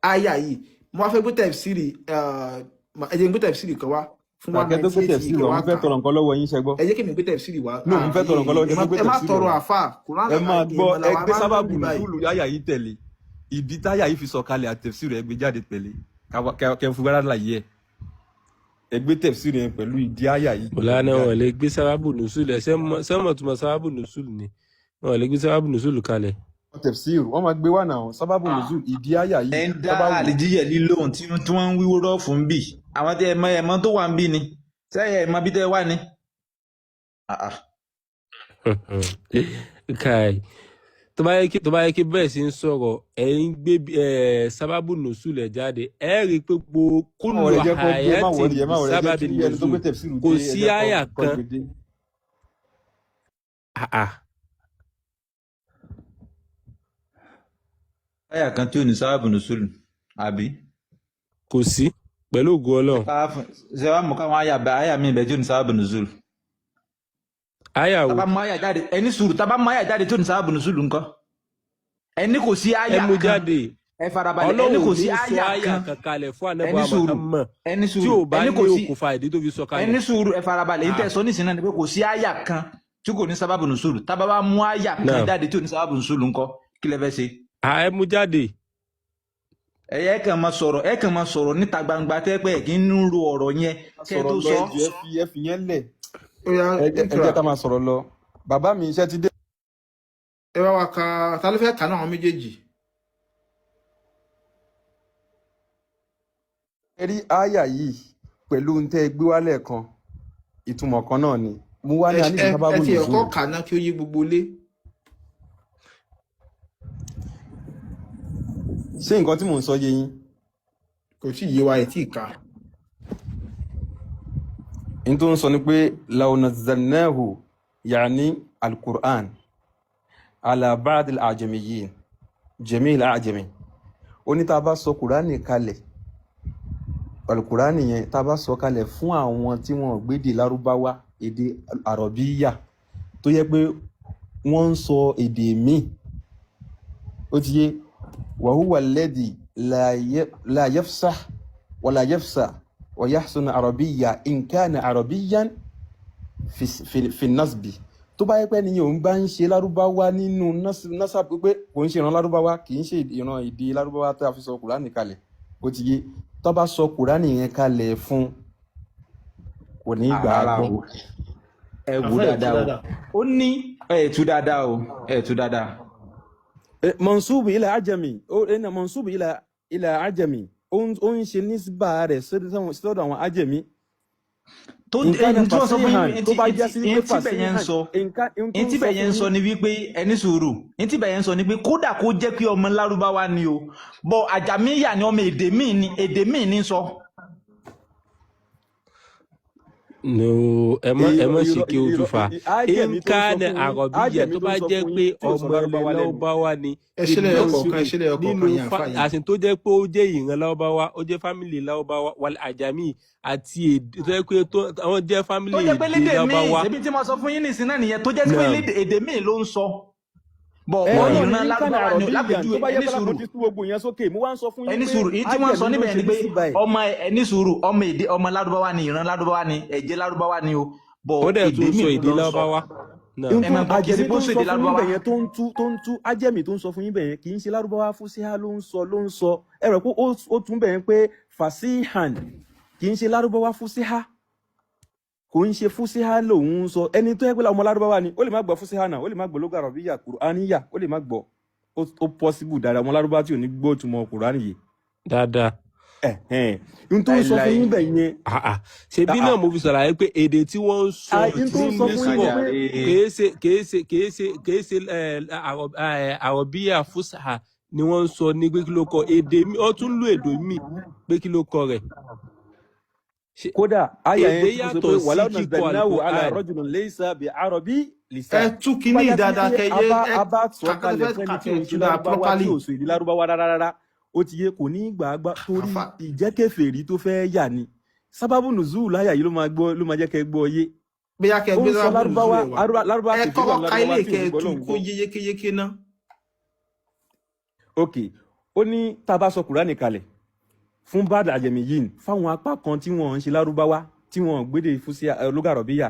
D: àyà yìí. Mo wá fẹ́ gbé tẹ̀síìrì, ẹ jẹ́ n gbé tẹ̀síìrì kan wá fún
E: Kàkẹ́ tó gbé
D: 198 yìí
E: tẹ̀síìrì
D: kẹ́
E: wá,
D: wá
E: mo fẹ́
D: kà á.
E: tọrọ nǹkan lọ́wọ́ yín, ṣẹ gbọ́.
D: Ẹ jẹ́ kí mi gbé tẹ̀síìrì wá.
E: No, mo fẹ́ tọrọ nǹkan lọ́wọ́
D: Ẹ
E: yín,
D: má
E: kẹ́ tó gbé
D: ẹ má
E: tẹ̀síìrì
D: tọrọ
E: wá.
D: àfà, Quran
E: Ẹ máa gbọ́,
D: ìmọ̀
E: ẹ
D: làwa
E: gbé
D: máa ń lò
E: sábàbù
D: ní báyìí.
E: nùzúlù àyà yìí tẹ̀lé. Ìdí táyà yìí fi sọ̀kalẹ̀ àti tẹ̀síìrì ẹ gbé jáde tẹ̀lé. Kẹ́ fún wàrà láyé ẹ̀. Ẹ gbé tẹ̀síìrì yẹn pẹ̀lú ìdí àyà yìí kẹ́
C: Mọ̀lánà
E: gbé
C: wọn
E: jáde.
C: lè gbé sábàbù nùsùlù ẹ sẹ́mọ̀ tó mọ sábàbù nùsùlù ni, wọn lè gbé sábàbù nùsùlù kalẹ̀.
E: Tẹ̀síìrì wọ́n máa gbé wà náà, sábàbù nùzúlù ìdí àyà
F: Ẹ
E: yìí
F: ń dá
E: sábàbù.
F: àlìjíyẹ lílóhùn tí wọ́n ń wíwó rọ́ọ̀fù ń bì, àwọn tí ẹ mọ ẹmọ tó wà ń bì ni sẹ́yìn ẹ mọ bí tẹ́ wà ní. Ah, ah.
C: Kai, tó bá yẹ kí bẹ́ẹ̀ sì ń sọ̀rọ̀, ẹ̀ ń gbé sábàbù nùsùlù ẹ̀ jáde, ẹ rí i pé gbogbo
E: Má
C: kúlù
E: wọlé jẹ́ kó gbé, má
C: hayatin
E: wọlé ẹ, má wọlé jẹ́
C: sábàbí
E: kí ẹni tó gbé
C: nùsùlù
E: tẹ̀síìrì
C: kò
E: dé, ẹ
C: sí
E: jẹ́
C: àyà
E: kó
C: kan.
E: gbé dé.
C: Ah, ah.
F: Àyà kan tí ò ní sábàbù nùsùlù àbí.
C: Kò sí pẹ̀lú ògo Ọlọ́run.
F: Ṣé wàá mú káwọn àyà àyà mi bẹ̀ tí ò ní sábàbù nùsùlù.
C: Àyà wo?
F: Tábà mú àyà jáde, ẹni sùúrù, tábà mú àyà jáde tí ò ní sábàbù nùsùlù ńkọ́? Ẹni kò sí
C: Ẹ
F: àyà
C: mú
F: kan,
C: jáde.
F: ẹ farabalẹ̀, ẹni
C: Ọlọ́run
F: kò
C: ò
F: sí
C: ní sọ
F: àyà
C: àyà
F: kan,
C: kan kalẹ̀ fún
F: ẹni
C: anábọ̀
F: sùúrù,
C: Muhammad
F: ẹni
C: tí
F: sùúrù,
C: ò bá
F: ẹni
C: ní
F: kò sí,
C: okùnfà ìdí tó fi sọ kalẹ̀.
F: ẹni sùúrù, ẹ farabalẹ̀, yìí tẹ́
C: Ah,
F: sọ nísìnyí náà ni pé kò sí àyà kan tí kò ní sábàbù nùsùlù. Tábà bá mú àyà kan
C: náà
F: jáde tí ò ní sábàbù nùsùlù ńkọ́, kí lẹ fẹ́ ṣe?
C: ẹ mú jáde.
F: Ẹ kàn máa sọ̀rọ̀, ẹ kàn máa sọ̀rọ̀ níta gbangba tẹ́ pé ẹ kì í ń ro ọ̀rọ̀ yẹn
E: Máa
F: kẹ́ ẹ
E: sọ̀rọ̀
F: tó
E: lọ,
F: sọ.
E: ẹ jọ̀ọ́, ẹ fi yẹn lẹ̀.
D: Ó yá.
E: Ẹ jẹ́ ẹ
D: Ikra,
E: jẹ́ ká máa sọ̀rọ̀ lọ. Bàbá mi, iṣẹ́ ti dé.
D: Ẹ bá wa ka. Ta ló fẹ́ kà náà, àwọn méjèèjì?
E: Ẹ rí àyà yìí pẹ̀lú ohun tẹ́ ẹ gbé wálẹ̀ kan, ìtumọ̀ kan náà ni mo wá
D: Ẹ
E: ní a nídìí
D: ẹ ẹ
E: sábàbù
D: ti ẹ̀kọ́
E: nùzúl.
D: kà náà kí ó yé gbogbo ilé.
E: Ṣé nǹkan tí mò ń sọ yé yín?
D: Kò tí ì yé wa, ẹ̀ tí ì kà.
E: N tó ń sọ ni pé law nazzalnahu, yaani alukur'an, ala ba'd al-ajamiyyin jamil ajami, ó ní tá a bá sọ kùránì kalẹ̀, alukur'ani yẹn, tá a bá sọ kalẹ̀ fún àwọn tí wọn ò gbédè lárúbáwá, èdè àrọ̀bíyà, tó yẹ pé wọ́n ń sọ èdè míì, ó ti yé, wàhúwà lẹ́dì la yafsah wàlà yafsah wà yahsun àrọ̀bíyà nǹkan àrọ̀bíyàn fi nasbi, tó bá yẹ pé nìyẹn òun bá ń ṣe lárúbáwá nínú nasab, pé kò ń ṣe ìran lárúbáwá, kì í ṣe ìran èdè lárúbáwá tó a fi sọ kùránì kalẹ̀, ó ti yé, tó bá sọ kùránì yẹn kalẹ̀ fún, kò ní gbà á
F: Rárá
E: gbọ́.
F: o, ẹ wò
H: Àfáà, ẹ̀ tú
F: dáadáa o.
H: dáadáa.
F: Ó ní ẹ tú dáadáa o, ẹ tú dáadáa.
E: Mansubu ila ajami, ó ẹnà mansubu ila ajami, ó ń ṣe nísbà rẹ̀ sọ́dọ̀ àwọn ajami.
F: Tó
E: nǹkan
F: ẹni tí wọ́n sọ fún
E: fasihan
F: yín
E: tó bá já sí wípé
F: ẹni tí bẹ̀ yẹn ń
E: fasihan
F: sọ,
E: nǹkan tó
F: ẹni
E: ń
F: tí
E: sọ
F: bẹ̀ yẹn
E: fún
F: ń sọ
E: yín
F: ni wípé ẹni sùúrù, ẹni tí bẹ̀ yẹn ń sọ ni pé kódà kó jẹ́ pé ọmọ lárúbáwá ni o, bọ àjàmíyà ni, ọmọ èdè míì ni, èdè míì ní sọ.
C: No, ẹ má ẹ
E: irọ́
C: má ṣe
E: irọ́
C: kí o tún
E: irọ́
C: fa.
E: Ajami tó ń sọ
C: Nkánà
E: fún yín,
C: àrọ̀bíyà,
E: ajami
C: tó
E: tó
C: bá
E: ń sọ
C: jẹ́
E: fún
C: pé
E: yín tí ò sọ
C: ọmọ ilẹ̀
E: lárúbáwá lẹ́nu.
C: lárúbáwá ni
D: Ẹ ṣe lẹ́yọ kọ̀ọ̀kan, ẹ
C: nínú
D: ṣe lẹ́yọ kọ̀ọ̀kan
C: nínú
D: yẹn, àfáà yẹn.
C: àsìn tó jẹ́ pé ó jẹ́ ìran lárúbáwá, ó jẹ́ fámìlì lárúbáwá wal àjàmí àti èdè tó jẹ́ pé àwọn jẹ́
F: Tó
C: fámìlì
F: jẹ́ pé
C: èdè
F: lédè míì,
C: lárúbáwá.
F: ṣebí tí mo sọ fún yín nìsín náà nìyẹn, tó jẹ́ pé
C: Naam.
F: lédè èdè míì ló ń sọ, bọ
E: Ẹ
F: bọ
E: náà ní
F: ìran
E: nkánà
F: lárúbáwá ni
E: àrọ̀bíyàn,
F: lápèjúwe.
E: tó bá yẹ
F: Ẹni
E: pé
F: sùúrù,
E: mo ti tú gbogbo yẹn sókè, mo wá ń sọ fún yín
F: ẹni
E: pé
F: sùúrù, èyí tí wọ́n ń sọ
E: ajami ló ń
F: níbẹ̀
E: ṣe
F: ni pé
E: nísbà ẹ̀.
F: ọmọ, ẹni sùúrù, ọmọ èdè ọmọ lárúbáwá ni, ìran lárúbáwá ni, ẹ̀jẹ̀ lárúbáwá ni o, bọ
C: Ó dẹ̀
F: èdè
C: tún
F: míì
C: sọ
F: ló
C: èdè
F: lọ ń sọ.
C: lárúbáwá. Naam.
E: N
F: Ẹ
E: tó
F: máa gbọ́, kì í ṣe
E: ajami
F: pé
E: tó
F: ó
E: ń
F: sọ
E: sọ
F: èdè
E: fún yín
F: lárúbáwá.
E: bẹ̀ yẹn, tó ń tú ajami tó ń sọ fún yín bẹ̀ yẹn, kì í ṣe lárúbáwá fúsíhá ló ń sọ, ló ń sọ. Ẹ rẹ̀ pé ó tún bẹ̀ yẹn pé fasihan, kì í ṣe lárúbáwá fúsíhá, kò ń ṣe fúsíhá lòun ń sọ. Ẹni tó yẹ pé ọmọ lárúbáwá ni, ó lè má gbọ́ fúsíhá náà, ó lè má gbọ́ lóga àrọ̀bíyà kùránìyà, ó lè má gbọ́. Ó possible dáadáa, ọmọ lárúbáwá tí ò ní gbọ́ ìtumọ̀ kùránì yìí.
C: Dáadáa.
E: Ẹ̀hẹ́n, n tó ń sọ fún
F: Láíláí.
E: yín bẹ̀ yẹn,
C: Ṣebí náà mo fi ṣàlàyé pé èdè tí wọ́n ń sọ
E: n tó ń
C: ní
E: sọ fún yín ni
C: Mísírọ̀
E: pé
C: kìí ṣe àrọ̀bíyà fúsà ni wọ́n ń sọ ní pé kí ló kọ èdè mi, ó tún lò èdè mi pé kí ló kọ rẹ̀.
E: Kódà àyà
C: Èdè
E: yẹn tí mo sọ pé
C: yàtọ̀ sí
E: wàhálà
C: kíkọ
E: nàzàlnáwò àlà
C: alukur'an.
E: rọ́jùlùn lẹ́yìísá bí àròbí
D: Ẹ
E: lisan,
D: tú
E: tó bá
D: kinní
E: já sí
D: dáadáa
E: pé
D: kẹ yé ẹ
E: a bá sọ
D: kàkà tẹ
E: kalẹ̀
D: fẹ́
E: fún
D: kà
E: ẹni tí
D: kẹ
E: ò ń
D: tú
E: ṣe
D: dáa
E: lárúbáwá, tí
D: properly.
E: ò sọ èdè lárúbáwá rárá rárá, ó ti yé, kò ní gbà á gbá torí
D: Àfáà,
E: ìjẹ́kẹ̀fẹ̀rí tó fẹ́ yà ni. Sábàbù nùzúù láyà yìí ló máa gbọ́, ló máa jẹ́ kẹ́ gbọ́ yé.
D: Bóyá kẹ
E: Ó
D: gbé
E: ń sọ
D: sábàbù nùzúù
E: lárúbáwá
D: ẹ wá,
E: lárúbáwá
D: ẹ
E: kẹfìrí
D: kọ́kọ́
E: wà
D: ka
E: lárúbáwá
D: ilé
E: tí
D: kẹ
E: ò ní gbọ́
D: tú
E: lòun
D: kó
E: gbọ́.
D: yé yékéyéké ná.
E: Ok, ó ní tá a bá sọ kùránì kalẹ̀ fún bad àjẹmí yìí, fáwọn apá kan tí wọ́n ń ṣe lárúbáwá, tí wọ́n gbédè fúsí lógàrọ̀bíyà,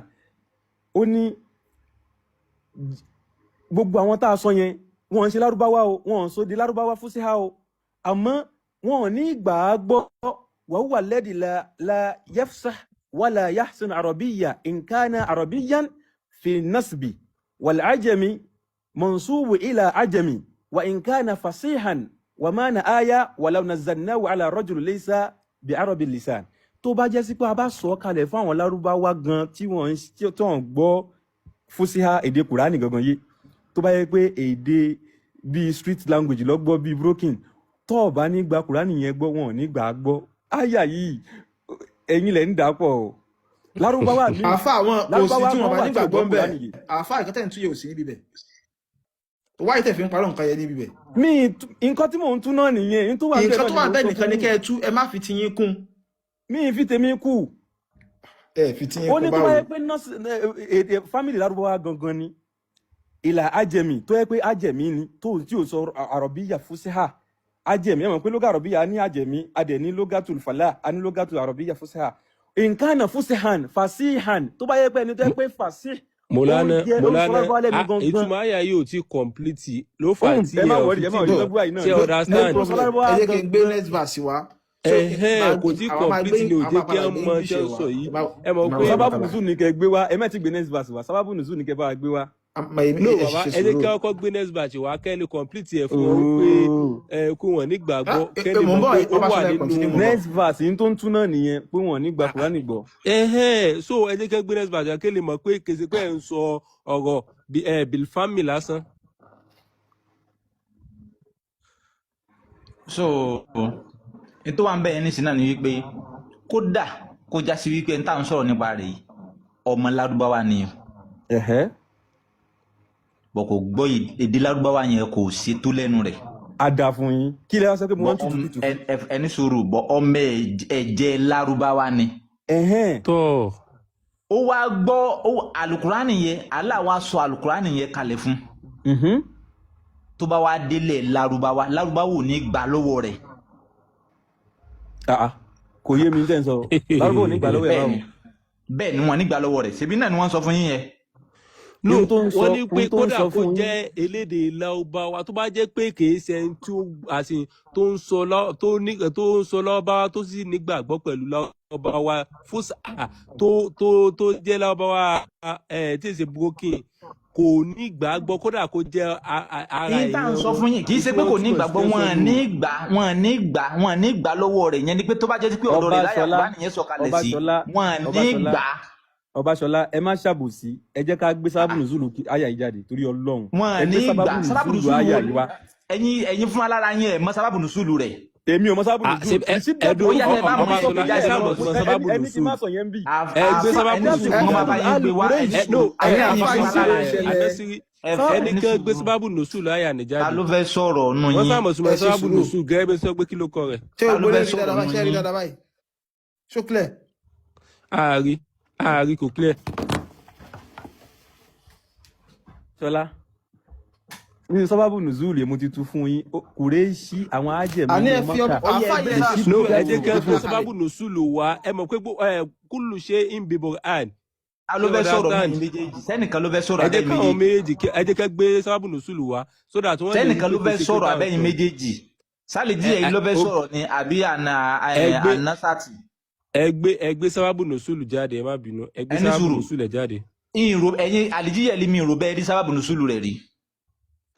E: ó ní gbogbo àwọn tá a sọ yẹn, wọ́n ń ṣe lárúbáwá o, wọ́n ń sọ di lárúbáwá fúsíhá o, àmọ́ wọn ò ní gbà á gbọ́. Wàhùwà lẹ́dí la yafsah wàlà yahsun àrọ̀bíyà nkánà àrọ̀bíyàn fi nasbi wàl ajami mansubu ila ajami wa nkánà fasihan wa mana aya wàlàw nazzalnahu ala rajul laysa bi arabi lisan. Tó bá jẹ́ sí pé a bá sọ ọ́ kalẹ̀ fún àwọn lárúbáwá gan tí wọ́n ń tí wọ́n gbọ́ fúsíhá èdè kùránì gangan yé, tó bá yẹ pé èdè bíi street language lọ́gbọ́ bíi broken, tó o bá ní gba kùránì yẹn gbọ́, wọn ò ní gbà á gbọ́. Àyà yìí, ẹ̀yin lẹ̀ ń dà pọ̀ o. Lárúbáwá míì,
D: Àáfàá, wọn kò sí
E: lárúbáwá
D: tí wọn
E: kan
D: bá
E: wà tí ò
D: nígbàgbọ́
E: gbọ́
D: ń bẹ̀.
E: kùránì yìí.
D: Àáfàá, ìkọ́tẹ̀ ń túyẹ̀ ò sí níbí bẹ̀, wáyé tẹ̀ fi ń parọ́ nǹkan yẹn níbí bẹ̀.
E: Mi nǹkan tí mò ń tún náà nìyẹn, n tó wà níbẹ̀
D: Nǹkan
E: náà
D: tó
E: ni
D: wà
E: mò ń
D: bẹ́ẹ̀
E: sọ
D: nìkan
E: fún
D: ni
E: yín.
D: kẹ́ ẹ tú, ẹ má fi tiyín kún.
E: Mi ì fi tèmi kù.
D: Ẹ fi tiyín
E: Ó
D: kún
E: ní tó bá
D: báwo?
E: yẹ pé nọ́ọ̀sì èdè fámìlì lárúbáwá gangan ni ìlà ajẹmí, tó yẹ pé ajẹmí ni, tó tí ò sọ àrọ̀bíyà fúsíhà ajẹmí. Ẹ mọ̀ pé lóga àrọ̀bíyà ní ajẹmí, adẹ̀ ní lógàtù fàlà, a ní lógàtù àrọ̀bíyà fúsíhà nǹkan náà fúsíhàn fàṣíhàn, tó bá yẹ pé ẹni tó yẹ pé fàṣíh Ó ń
C: Mọ̀lánà
I: jẹ́ ó ń sọ
C: Mọ̀lánà
I: lárúbáwá lẹ́nu gangan.
C: ìtumọ̀ àyà yìí ò tí complete ló fà á tí
E: Ẹ má
C: ẹ ò
E: wọrí,
C: fi
E: ẹ
C: tí
E: má wọrí,
C: mọ̀.
E: lọ́gbà yìí náà
C: Ṣé
E: ni.
H: No
C: understand?
I: Ó ń sọ
H: problem.
I: lárúbáwá
D: Ẹ jẹ́ kí n gbé
I: gangan.
D: next verse wá. So
C: Ẹ̀hẹ́n, kò tí
D: àwa máa gbé
C: complete ni ò
D: àwa
C: jẹ́
D: máa
C: kí
D: padà
C: wọ́n
D: gbé
C: mọ
D: English
C: tí
D: ẹ̀
C: wọ́n
D: wá.
C: sọ yìí.
D: Ẹ má
C: Ẹ mọ̀
D: ẹ má
C: pé
D: wọrí
E: Sábàbù
D: bàtàlà.
E: nùzúlù ni kẹ́ gbé wá, ẹ má ti gbé next verse wá, sábàbù nùzúlù ni kẹ́ bá wa gbé wá.
C: No
D: Ẹ
C: bàbá,
D: ṣe
C: ẹ jẹ́ kí
D: sùúrù.
C: wọ́n kọ́ gbé next batch wá kẹ́ lè complete ẹ̀ fún wọn wípé
E: Ooo.
C: ẹ kó wọn nígbàgbọ́ kẹ́ lè
D: Mò ń
C: mọ̀
D: bọ̀,
C: pé ó wà
D: Ọbaṣọlá, ẹ
C: nínú.
D: continue, mò ń bọ̀.
E: Next verse yìí tó ń tún náà nìyẹn pé wọn ò ní gba Kùránì gbọ́.
C: Ẹ̀hẹ́n, so ẹ jẹ́ kí wọ́n gbé next batch wá kẹ́ lè mọ̀ pé kèsì pé ẹ̀ ń sọ ọ̀rọ̀ bilfami lásán.
F: So ètò wa ń bẹ̀ yẹn nísìnyí náà ni wípé kódà kó já sí wípé n tá à ń sọ̀rọ̀ nípa rẹ̀ yìí ọmọ lárúbáwá ni o,
E: Ẹ̀hẹ́.
F: bọ̀ kò gbọ́ èdè lárúbáwá yẹn kò ṣe tó lẹ́nu rẹ̀.
E: A dà fún yín. Kí lẹ wá sọ pé mo
F: Bọ̀
E: wá ń tutù kùtù fún?
F: ẹni sùúrù, bọ̀ ọmọ ẹ̀jẹ̀ lárúbáwá ni.
E: Ẹ̀hẹ́n.
C: Tọ́
F: Ó wá gbọ́ alukurani yẹn, Allah wá sọ alukurani yẹn kalẹ̀ fún. Tó bá wá délé lárúbáwá, lárúbáwá ò ní gbà lọ́wọ́ rẹ̀.
E: Kò yé mi tẹ́ ń sọ. Lárúbáwá ò ní gbà lọ́wọ́ ẹ̀ báwo?
F: Bẹ́ẹ̀ni, bẹ́ẹ̀ ni wọ́n ní gbà lọ́wọ́ rẹ̀. Ṣebí náà ni wọ́n sọ fún yín yẹn.
C: No,
E: Ohun tó ń sọ,
C: wọ́n ní pé
E: ohun tó ń
C: kódà
E: sọ
C: kó
E: fún yín.
C: jẹ́ elédè Lárúbáwá, tó bá jẹ́ pé kìí ṣe ẹni tí ó àti tó ń sọ tó ní tó ń sọ Lárúbáwá tó sì nígbàgbọ́ pẹ̀lú Lárúbáwá fúsà tó tó tó jẹ́ Lárúbáwá ẹ̀ tí ì ṣe broken kò ní gbàgbọ́ kódà kó jẹ́ ara
F: Yín tá à ń
C: èèyàn
F: sọ
C: wọn.
F: fún yín kì í ṣe
C: Tí
F: pé
C: wọ́n
F: kò ní
C: túmọ̀ sí
F: gbàgbọ́,
C: tẹ́ sọ
F: wọn
C: nù.
F: ní gbà, wọn ní gbà, wọn ní gbà lọ́wọ́ rẹ̀. Yẹn ni pé tó bá jẹ́ sí pé ọ̀dọ̀ rẹ̀ láyà
E: Ọbaṣọlá,
F: Kùránì yẹn sọ̀kalẹ̀ sí,
E: Ọbaṣọlá,
F: wọn ní
E: Ọbaṣọlá,
F: gbà.
E: Ọbaṣọlá, ẹ má ṣàbòsí, ẹ jẹ́ ká gbé sábàbù nùzúlù àyà yìí jáde torí Ọlọ́run.
F: Wọn
E: Ẹ gbé
F: ní
E: sábàbù
F: gbà sábàbù
E: nùzúlù
F: nùsùlù
E: àyà
F: wo
E: yìí wá.
F: ẹ̀yin fún alára yín ẹ̀ mọ̀ sábàbù nùsùlù rẹ̀.
E: Èmi ò mọ sábàbù
C: Ah,
E: nùzúlù.
C: ṣe
E: Ìṣídàtú
C: ẹdùn
F: Ó yá tẹ bá mọ
C: Ọbaṣọlá,
F: ẹgbẹ́
C: ẹ
F: jáde
C: sáà
F: lọ́wọ́.
C: mọ̀ sí sábàbù
E: Ẹni kí n
C: nùsùlù.
E: má sọ yẹn ń bì.
C: Ẹ gbé
F: Àfa
C: sábàbù
F: ẹni
C: nùsùlù
F: sùúrù wọn máa bá
C: jáde.
F: yín gbé wá, ẹni
C: Ẹ no,
F: sùúrù
C: ẹ
D: Ẹ̀yin
F: ẹ̀yin
D: àfa
F: fún
D: yìí kí ló
F: alára
D: ń
F: yín.
D: ṣẹlẹ̀?
C: Ànásírí,
F: Ẹ
C: ẹnì
F: ní
C: kan gbé
F: sùúrù.
C: sábàbù nùsùlù àyà ní
F: Ta
C: jáde.
F: ló fẹ́ sọ̀rọ̀ nù
C: Wọ́n
F: yín?
C: sáà mọ̀ sí
D: Ẹ ṣe
C: sábàbù
D: sùúrù.
C: nùsùlù gẹ́gẹ́ bí sọ pé kí ló kọ rẹ̀.
D: Ṣé
F: Ta
D: gbogbo
F: ló fẹ́
D: lè rí
F: sọ̀rọ̀
D: dáadáa
F: nù
D: báyìí? Ṣé ẹ rí
F: yín?
D: dáadáa báyìí? Ṣó clear?
C: Ààrí ààrí kò clear.
E: Ṣọlá, nínú sábàbù nùzúlù yẹn mo ti tú fún yín. Kùrẹ́ṣí àwọn ájẹ̀mí
D: Àní
E: inú
D: ẹ fi
E: Mọ́kà.
F: Ó yẹ
D: àfa
F: ẹgbẹ́
D: yẹn ṣe
F: sábàbù
C: No,
D: sùúrù,
C: ẹ
D: ẹ
C: jẹ́
D: fi
C: kí wọ́n
D: kùránì
C: gbé
D: kalẹ̀.
C: sábàbù nùsùlù wá. Ẹ mọ̀ pé kúlù ṣe ń bíbọ̀ àn.
F: Ta ló
C: Ṣé
F: fẹ́ sọ̀rọ̀ nù
C: understand?
F: yín méjèèjì? Sẹ́nìkan ló fẹ́ sọ̀rọ̀
C: Ẹ jẹ́
F: abẹ́yìn
C: káwọn
F: méjèèjì.
C: méjèèjì ẹ jẹ́ ká gbé sábàbù nùsùlù wá so that wọ́n lè rí
F: Sẹ́nìkan
C: pé
F: ló
C: kò
F: fẹ́
C: sí pé
F: sọ̀rọ̀
C: tá à ń
F: abẹ́yìn
C: sọ.
F: méjèèjì. Sálì
C: Ẹ
F: díẹ̀ yìí
C: ẹ
F: ló fẹ́
C: ó
F: sọ̀rọ̀ ni àbí àná
C: ẹ gbé
F: ànásàtì.
C: ẹ gbé sábàbù nùsùlù jáde, ẹ má bínú. Ẹ gbé
F: Ẹni
C: sábàbù
F: sùúrù.
C: nùsùlù ẹ jáde.
F: Ìrò ẹ̀yin àlìjíyẹ̀lì mi ìrò bẹ́ẹ̀ rí sábàbù nùsùlù rẹ̀ rí.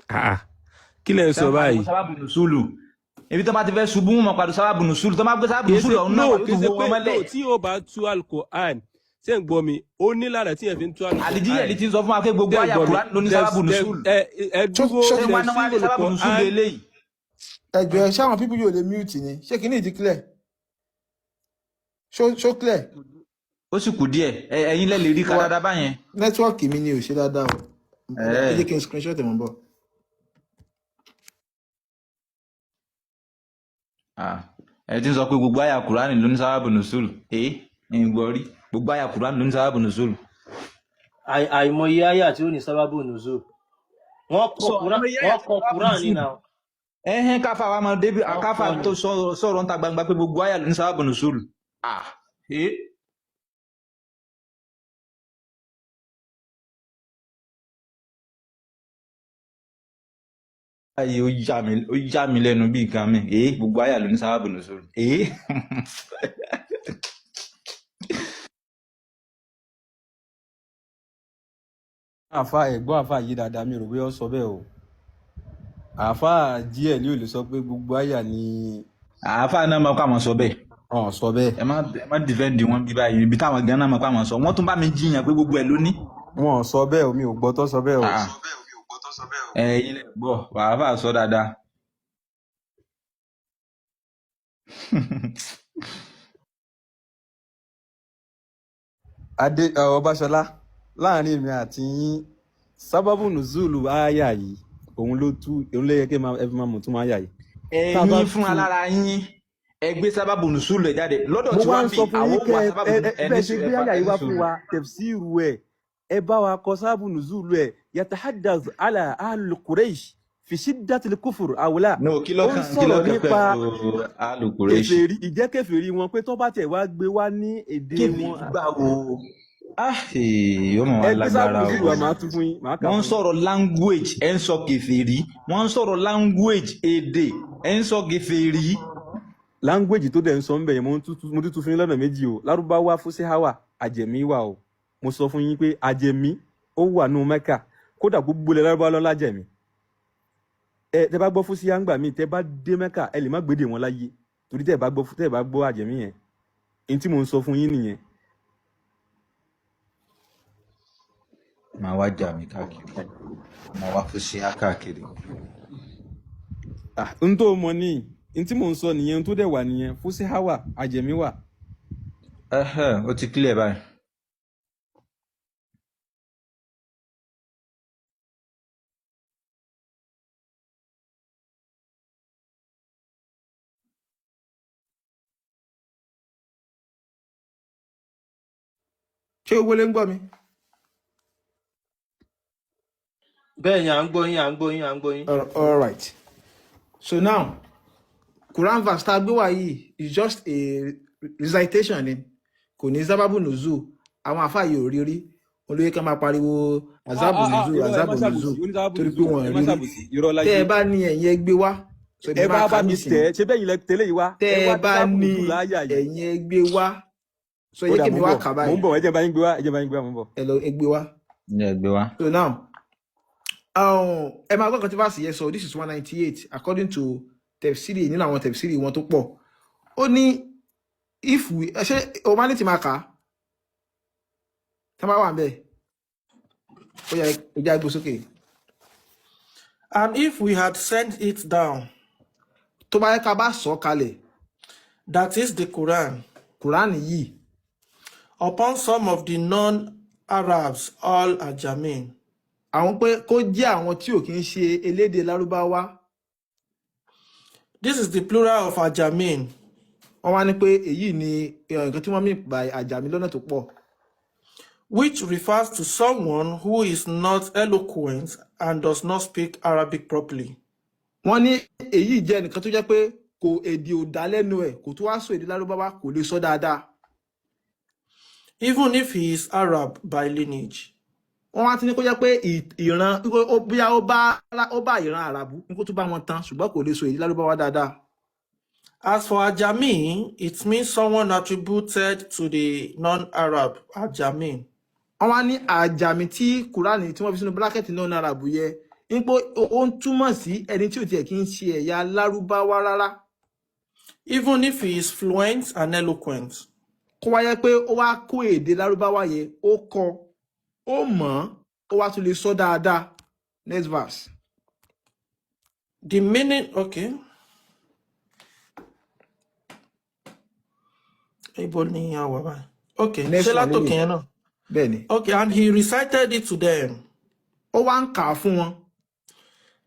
C: Ah, kí lẹ̀ ń sọ
F: Sẹ́wọ̀n pariwo
C: báyìí?
F: sábàbù nùsùlù. Ibi tó bá ti fẹ́ ṣubú wọn pariwo sábàbù nùsùlù. Tó bá gbé sábàbù
C: Kìí
F: nùsùlù
C: ṣe
F: ọ̀hún náà
C: no
F: wà yóò
C: kìí
F: tún
C: ṣe
F: wo
C: pé
F: wọn
C: no
F: mọ́lẹ̀.
C: tí o bá tú Al-Qur'an, ṣé ń gbọ́ mi? Ó ní lára tí yẹn fi ń tú Al-Qur'an.
F: Àlìjíyẹ̀lì ti ń sọ fún wa pé gbogbo
C: Ṣé ń
F: àyà
C: gbọ́ mi?
F: Kùránì ló ní sábàbù nùsùlù.
C: Ẹ ẹ
D: Ṣó
C: dúró
D: ṣó
F: Ṣé wọn náà wá ní
C: tafsirul
F: sábàbù nùsùlù
C: Qur'an.
F: eléyìí?
D: Ẹ jọ̀ọ́, ẹ ṣáwọn pípú yóò lè mute ni. Ṣé kìíní ti clear? Ṣó clear?
F: Ó sì kù díẹ̀. Ẹ̀yin lẹ lè rí
D: Wa
F: ká dáadáa báyẹn.
D: nẹ́tíwọ́ọ̀kì mi ni ò ṣe dáadáa o. Ẹ jẹ́
F: Ẹ̀ẹ́.
D: kí n screenshot ẹ̀ mọ́ bọ̀.
F: Ah, ẹ ti ń sọ pé gbogbo àyà Kùránì ló ní sábàbù nùsùlù. Ẹ ń gbọ́ rí. Gbogbo àyà Kùránì ló ní sábàbù nùsùlù.
I: Àìmọye àyà tí ó ní sábàbù nùzúl. Wọ́n kọ
F: Sọ
I: Quran,
F: àìmọye àyà
I: wọ́n
F: tí
I: kọ
F: ní sábàbù
I: Quran ní
F: nùsùlù.
I: na
F: Ẹhẹ́n, káfà wa máa débi
I: wọ́n
F: káfà
I: kọ ni.
F: tó sọ̀rọ̀ ń ta gbangba pé gbogbo àyà ló ní sábàbù nùsùlù. Ah, ẹ. Ayé ó yà mí lẹ́nu bí nǹkan mi. Ẹ gbogbo àyà ló ní sábàbù nùsùlù. Ẹ.
E: Àáfà ẹ̀gbọ́n àáfà yìí dáadáa, mi ò rò bóyá ó sọ bẹ́ẹ̀ o. Àáfà díẹ̀ ni ò lè sọ pé gbogbo àyà ni
F: Àáfà náà máa kó àwọn sọ bẹ́ẹ̀.
E: ọ̀n sọ bẹ́ẹ̀.
F: Ẹ má dìfẹ́ǹdì wọn bí báyìí. Ibi táwọn gan náà máa kó àwọn sọ. Wọ́n tún bá mi jiyàn pé gbogbo ẹ̀ ló ní.
E: Wọn ò sọ bẹ́ẹ̀ o, mi ò gbọ́ tó sọ bẹ́ẹ̀ o.
F: Ah, ẹ̀yin lẹ gbọ́, àáfà sọ dáadáa.
E: Adé Ọbaṣọlá, láàrin èmi àti yín, sábàbù nùzúlù àyà yìí òun ló tú, òun ló yẹ kí ẹ fi máa mọ̀ tún àyà yìí. Tá a bá
F: Ẹ̀yin fún
E: tú
F: alára yín ẹ gbé sábàbù nùsùlù ẹ̀ jáde lọ́dọ̀
E: mo
F: tí
E: wá
F: wá
E: ń
F: ń bì
E: sọ fún
F: àwọn
E: yín
F: ò
E: kẹ
F: wá
E: ẹ
F: sábàbù
E: ẹ
F: ẹni
E: bẹ́ẹ̀ ṣe gbé àyà yìí
F: ẹni
E: wá fún
F: sùúrù.
E: wa tẹ̀fsíìrù ẹ̀ ẹ bá wa kọ sábàbù nùzúlù ẹ̀ yatahaddath ala ahlul Quraysh fi shiddatil kufur àwòlá.
F: No, kí
E: Ó ń
F: lọ́kàn kí
E: sọ̀rọ̀
F: lọ́kàn
E: nípa
F: pẹ̀lú alùkùrẹ́ṣì
E: kèfèrí, ìjẹ́ kèfèrí wọn pé tó bá tẹ̀ wá gbé wá ní èdè
F: kébì
E: wọn.
F: gbà wo Ah, yóò mọ̀ wá
E: Ẹ gbé sábàbù
F: lágbára
E: nùzúlù
F: o.
E: wá, màá tú fún yín, màá kà
F: Wọ́n ń
E: fún yín.
F: sọ̀rọ̀ language, ẹ̀ ń sọ kèfèrí. Wọ́n ń sọ̀rọ̀ language, èdè, ẹ̀ ń sọ kèfèrí.
E: Language tó dẹ̀ ń sọ ń bẹ̀ yẹn, mo tún tú fún yín lọ́nà méjì o. Lárúbáwá fúsíháwà, àjẹmí wà o. Mo sọ fún yín pé àjẹmí ó wà nù Mẹ́kà, kódà gbogbo ilẹ̀ lárúbáwá lọ́la jẹ̀mí. Ẹ tẹ bá gbọ́ fúsíhá ńgbà míì, tẹ bá dé Mẹ́kà, ẹ lè má gbédè wọn láyé, torí tẹ bá gbọ́ àjẹmí yẹn. N tí mo ń sọ fún yín nìyẹn.
F: Màá wá jà mí káàkiri, màá wá fún ṣíá káàkiri.
E: Ah, n tó mọ ní n tí mò ń sọ nìyẹn, n tó dẹ̀ wà nìyẹn, fúsíháwà, àjẹmí wà.
F: Ẹhẹ́, ó ti clear báyìí.
D: Ṣé owó lè ń gbọ́ mi?
I: Bẹ́ẹ̀ ni, à ń gbọ́ yín, à ń gbọ́ yín, à ń gbọ́ yín.
D: All right. So now, Quran verse tá a gbé wá yìí is just a recitation ni, kò ní zábàbù nùzù. Àwọn àfáà yìí ò rí rí olóyè kan máa pariwo
E: Ah
D: azabu
E: ah ah
D: nùzù,
E: irọ́, ẹ má
D: azabu
E: ṣàbòsí,
D: nùzù,
E: onísábàbù
D: torí pé
E: nùzù,
D: wọn
E: ẹ
D: ò
E: má
D: rí rí.
E: ṣàbòsí, irọ́
D: Tẹ́
E: láyé.
D: ẹ bá ní ẹ̀yin ẹ gbé wá, so
E: Ẹ
D: èmi
E: bá
D: máa kà
E: bá
D: á
E: mi
D: nísìnyí.
E: tẹ̀ ẹ́, ṣé bẹ́ẹ̀ yín lẹ tẹ́lẹ̀ yìí wá,
D: Tẹ́
E: ẹ
D: ẹ
E: wá
D: bá
E: sábàbù
D: ní
E: nùzù láyà yìí.
D: ẹ̀yin ẹ gbé wá, so
E: Ó
D: yẹ
E: dà,
D: kí
E: mò
D: mi
E: ń
D: wá
E: bọ̀,
D: kà
E: mò ń
D: báyìí.
E: bọ̀, ẹ jẹ́ bá yín gbé wá, ẹ jẹ́ bá yín gbé wá, mò ń bọ̀.
D: Ẹ lọ ẹ gbé wá.
F: Ní ẹgbẹ́ wa.
D: So now, ẹ máa gbọ́ nǹkan tí verse yẹn sọ. This is 198 according to tefsiri, nínú àwọn tefsiri wọn tó pọ̀. Ó ní if we ẹ ṣe humanity máa kà á tá a bá wà ń bẹ̀, ó yẹ ẹ jẹ́ àgbò sókè.
H: And if we had sent it down,
D: Tó bá yẹ ká bá sọ̀ kalẹ̀,
H: that is the Quran,
D: Quran yìí,
H: upon some of the non-Arabs, all Ajamin,
D: àwọn pé kó jẹ́ àwọn tí ò kí ń ṣe elédè lárúbáwá.
H: This is the plural of Ajamin,
D: Wọ́n wá ní pé èyí ni nǹkan tí wọ́n mì by àjàmí lọ́nà tó pọ̀,
H: which refers to someone who is not eloquent and does not speak Arabic properly.
D: Wọ́n ní èyí jẹ́ nǹkan tó jẹ́ pé kò èdè ò dá lẹ́nu ẹ̀, kò tó wá sọ èdè lárúbáwá, kò lè sọ dáadáa.
H: Even if he is Arab by lineage.
D: Wọ́n wá ti ní kó jẹ́ pé ìran bóyá ó bá ìran àràbù ní kó tún bá wọn tán, ṣùgbọ́n kò lè sọ èdè lárúbáwá dáadáa.
H: As for Ajami, it means someone attributed to the non-Arab, Ajamin.
D: Wọ́n wá ní àjàmí tí kúránì tí wọ́n fi sínú bírákẹ́tì náà ní àràbù yẹ ń pé ó ń túmọ̀ sí ẹni tí ò tiẹ̀ kí ń ṣe ẹ̀yà lárúbáwá rárá.
H: Even if he is fluent and eloquent.
D: Kó wáyé pé ó wá kó èdè lárúbáwá yẹn, ó kọ, ó mọ̀ ọ́n, ó wá tún lè sọ dáadáa. Next verse.
H: The meaning, okay. Ibo ni a wà báyìí? Okay, ṣé
D: Next one
H: látòkè
D: lélẹ̀.
H: yẹn náà?
D: Bẹ́ẹ̀ ni.
H: Okay, and he recited it to them.
D: Ó wá ń kà á fún wọn.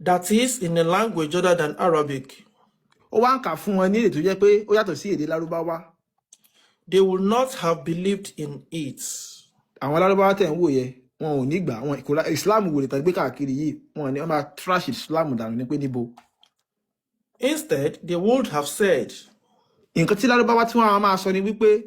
H: That is, in a language other than Arabic.
D: Ó wá ń kà á fún wọn ní èdè tó jẹ́ pé ó yàtọ̀ sí èdè lárúbáwá.
H: They would not have believed in it.
D: Àwọn lárúbáwá tẹ̀ ń wò yẹ, wọn ò ní gbà wọn kò Islam wò lè tàn gbé káàkiri yìí, wọn ní wọn máa trash Islam dànù ní pé níbo.
H: Instead, they would have said,
D: Nǹkan tí lárúbáwá tí wọ́n máa sọ ni wípé,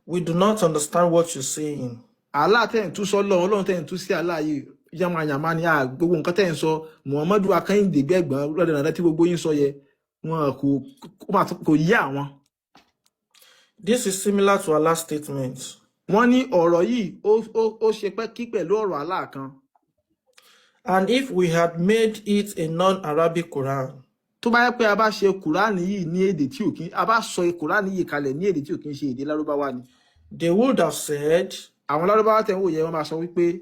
H: We do not understand what you're saying.
D: Allah tẹ̀ ń tú sọ́lọ́, Ọlọ́run tẹ̀ ń tú sí Allah yìí, yamayama ni gbogbo nǹkan tẹ̀ ń sọ, Muhammadu Akẹ́yìndé gbẹ̀gbọ́n lọ́dọ̀dọ̀ tí gbogbo yín sọ yẹ, wọn kò yé àwọn.
H: This is similar to Allah's statement.
D: Wọ́n ní ọ̀rọ̀ yìí ó ṣe pẹ́kí pẹ̀lú ọ̀rọ̀ Allah kan.
H: And if we had made it a non-Arabic Quran,
D: Tó bá yẹ pé a bá ṣe Kùránì yìí ní èdè tí ò kí, a bá sọ Kùránì yìí kalẹ̀ ní èdè tí ò kí ń ṣe èdè lárúbáwá ni,
H: they would have said,
D: àwọn lárúbáwá tẹ̀ ń wò yẹ, wọ́n máa sọ wípé,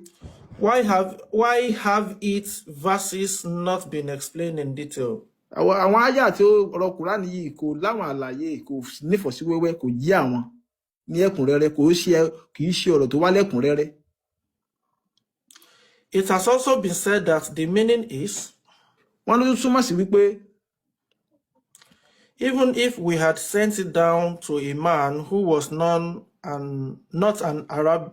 H: Why have its verses not been explained in detail?
D: Àwọn àyà tí ó ọ̀rọ̀ Kùránì yìí kò láwọn àlàyé, kò nífọ̀síwẹ́wẹ́, kò yé àwọn ní ẹ̀kúnrẹ́rẹ́, kò ṣe kì í ṣe ọ̀rọ̀ tó wá lẹ́kúnrẹ́rẹ́.
H: It has also been said that the meaning is,
D: Wọ́n ló tún túmọ̀ sí wípé,
H: even if we had sent it down to a man who was not an Arab,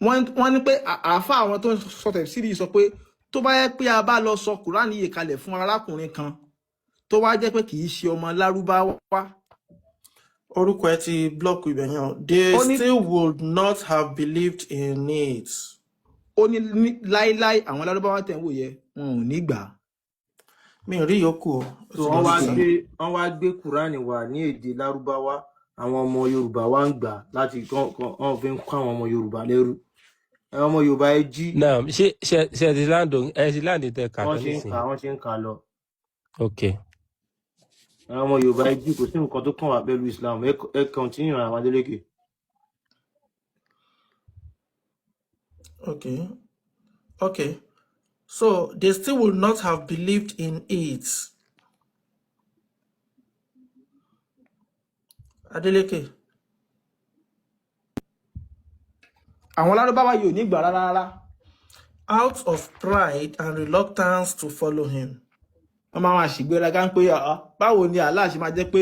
D: wọ́n ní pé àáfà àwọn tó ń sọ tẹ̀síìrì sọ pé tó bá yẹ pé a bá lọ sọ Kùránì yìí kalẹ̀ fún arákùnrin kan tó wá jẹ́ pé kì í ṣe ọmọ lárúbáwá,
H: Orúkọ ẹ ti block ibẹ̀ yẹn o. They
D: Ó ní
H: still would not have believed in it.
D: Ó ní láíláí àwọn lárúbáwá tẹ̀ ń wò yẹ, wọn ò ní gbà á.
H: Mi ò rí yòókù o, ó
I: So
H: ti
I: wọ́n
H: lọ
I: wá
H: sí.
I: gbé, wọ́n wá gbé Kúránì wá ní èdè Lárúbáwá, àwọn ọmọ Yorùbá wá ń gbà láti kán wọ́n fi ń kọ́ àwọn ọmọ Yorùbá lẹ́rú. Ẹ ọmọ Yorùbá, ẹ jí.
C: Náà ṣé ṣe ẹ ti láǹdò, ẹ ti láǹdì tẹ kà
I: Wọ́n
C: tán
I: ṣe ń
C: nísìnyí?
I: kà, wọ́n ṣe ń kà lọ.
C: Ok.
I: Ẹ ọmọ Yorùbá, ẹ jí, kò sí nǹkan tó kàn wá pẹ̀lú Islam. Ẹ continue, àwọn Adeleke.
H: Okay. So they still would not have believed in it. Adeleke.
D: Àwọn lárúbáwá yìí ò ní gbà rárá rárá.
H: Out of pride and reluctance to follow him.
D: Wọ́n máa máa ṣìgbéraga ń pé, "Ah, báwo ni Allah ṣe máa jẹ́ pé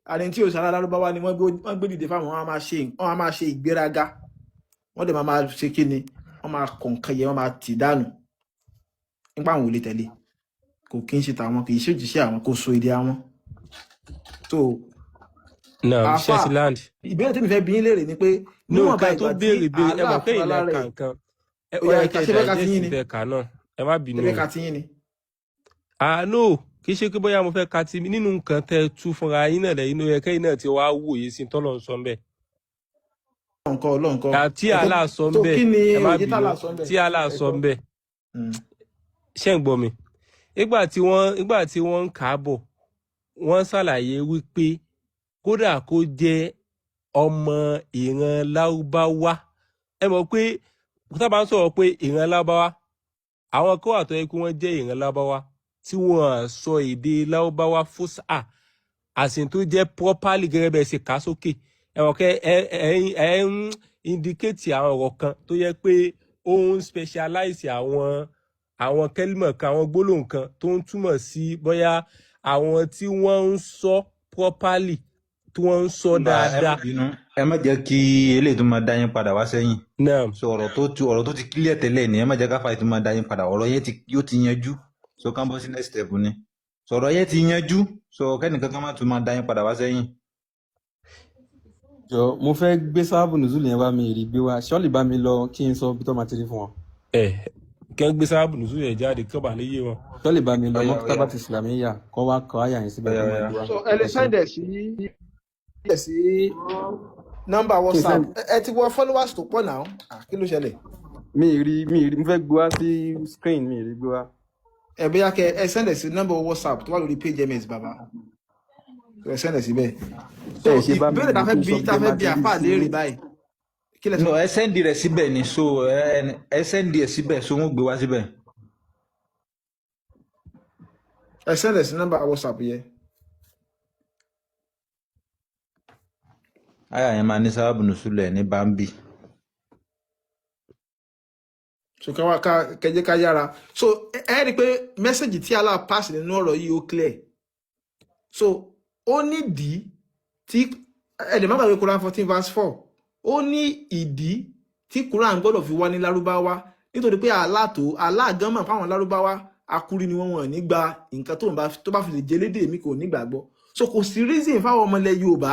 D: àní tí òṣàlá lárúbáwá ni wọ́n gbé dìde fáwọn?" Wọ́n á máa ṣe ìgbéraga, wọ́n dẹ̀ máa máa ṣe kí ni, wọ́n máa kọ̀ nǹkan yẹn, wọ́n máa tì dànù nípa àwọn ò lè tẹ̀lé, kò kí ń ṣe tàwọn, kì í ṣe òjíṣẹ́ àwọn, kò so èdè àwọn. So
C: Náà ṣe
D: àáfà,
C: ti láǹdì?
D: ìbéèrè tí mi fẹ́ bi yín léèrè ni pé
C: No,
D: níwọ̀nba
C: kẹ́ tó
D: ìgbà tí
C: béèrè béèrè, ẹ
D: Allah
C: mọ̀ pé
D: fúnra
C: ilẹ̀
D: lára
C: ka
D: ẹ̀
C: nǹkan ẹ
D: ó
C: ó
D: yá
C: yẹ kẹ́
D: ṣé fẹ́ ka ti
C: digest
D: yín ni?
C: tẹ kà náà, ẹ má
D: Ṣé
C: bínú
D: fẹ́
C: o.
D: ka ti yín ni?
C: Ah no, kì í ṣe pé bóyá mo fẹ́ ka ti mi nínú nǹkan tẹ́ ẹ tú fúnra yín náà lẹ́yìn ló yẹ kẹ́yìn náà ti wá wòye sí tọ́lọ̀ ń sọ ń bẹ̀.
D: Ọlọ́nkọ́ ọlọ́nkọ́
C: Tí
D: ẹ̀kọ́
C: Allah sọ ń
D: tó
C: bẹ̀,
D: kí ni
C: ẹ má
D: òye
C: bínú,
D: tálà sọ ń bẹ̀
C: tí Allah sọ
D: ẹ̀kọ́.
C: ń bẹ̀, ṣé ń gbọ́ mi? Ìgbà tí wọ́n ń kà á bọ̀, wọ́n ṣàlàyé wípé kódà kó jẹ́ ọmọ ìran Lárúbáwá, ẹ mọ̀ pé tá a bá ń sọ̀rọ̀ pé ìran Lárúbáwá, àwọn kan wà tó yẹ kí wọ́n jẹ́ ìran Lárúbáwá tí wọ́n sọ èdè Lárúbáwá fúsà àsìn tó jẹ́ properly gẹ́gẹ́ bẹ́ẹ̀ ṣe kà á sókè. Ẹ mọ̀ kẹ́ ẹ ẹ ẹ ń indicate àwọn ọ̀rọ̀ kan tó yẹ pé ó ń specialize àwọn kẹ́límọ̀ kan, àwọn gbólóhùn kan tó ń túmọ̀ sí bóyá àwọn tí wọ́n ń sọ properly, tí wọ́n ń sọ
F: Bá ẹ má
C: dáadáa.
F: bínú, ẹ má jẹ́ kí eléyìí tó máa dá yín padà wá sẹ́yìn.
C: Naam.
F: So ọ̀rọ̀ tó ti clear tẹ́lẹ̀ ni, ẹ má jẹ́ ká fàyè tó máa dá yín padà. Ọ̀rọ̀ yẹn ti yóò ti yanjú, so ká bọ́ sí next step ni. So ọ̀rọ̀ yẹn ti yanjú, so kẹ́nìkan kan má tún máa dá yín padà wá sẹ́yìn.
E: Jọ, mo fẹ́ gbé sáàbù nùzúlù yẹn, bá mi rí gbé wá, ṣọ́ọ̀lì bá mi lọ kí n sọ bí tó máa ti rí fún wọn.
C: Ẹ kí wọ́n gbé sábàbù nùsùn yẹn jáde kí wọ́n bá lè yé wọn.
E: Ṣọ́ọ̀lì bá mi lọ
F: Ọ̀yá ọ̀yá
E: mọ́kútábà ti ìsìlámíyà kọ́ wá kọ́ àyà yẹn síbẹ̀
F: ọ̀yá
E: kó máa
F: ọ̀yá.
E: gbé wá.
D: So ẹ lè
E: Ẹ ṣe.
D: send ẹ sí ẹ sí nọ́mbà
E: Kí n
D: WhatsApp.
E: send
D: Ẹ ti wọ followers tó pọ̀ náà. Ah, kí ló ṣẹlẹ̀?
E: Mi ì rí, mo fẹ́ gbé wá sí screen, mi ì rí gbé wá.
D: Ẹ bóyá kẹ ẹ send ẹ sí nọ́mbà WhatsApp tó wà lórí page ms baba, ẹ send ẹ síbẹ̀. So
E: Ẹ ṣe bá mi
D: ìbéèrè tá
E: lò
D: a fẹ́
E: kí n
D: bi
E: sọ bí
D: tá a
E: tẹ́
D: fẹ́
E: máa
D: bi
E: ti rí
D: àfáà
E: sí.
D: léèrè báyìí, kí lẹ sọ?
F: No, ẹ sẹ́ndì rẹ̀ síbẹ̀ ni, so ẹ sẹ́ndì ẹ̀ síbẹ̀, so wọ́n gbé wá síbẹ̀.
D: Ẹ send ẹ sí nọ́mbà WhatsApp yẹn.
F: Àyà yẹn máa ní sábàbù nùsùlù ẹ̀ ní bambi.
D: So ká wá ká kẹjẹ ká yára. So ẹ rí i pé mẹ́sẹ̀gì tí Allah pass nínú ọ̀rọ̀ yìí ó clear. So ó nídìí tí ẹ lè má gbàgbé Quran 14 verse 4, ó ní ìdí tí Quran gbọ́dọ̀ fi wá ní lárúbáwá, nítorí pé Allah tó Allah gan mọ̀ fáwọn lárúbáwá akúrí ni wọ́n, wọ́n ní gba nǹkan tó bá fi lè jẹ́ lédè mi kò ní gbàgbọ́. So kò sí reason fáwọn ọmọ ilẹ̀ Yorùbá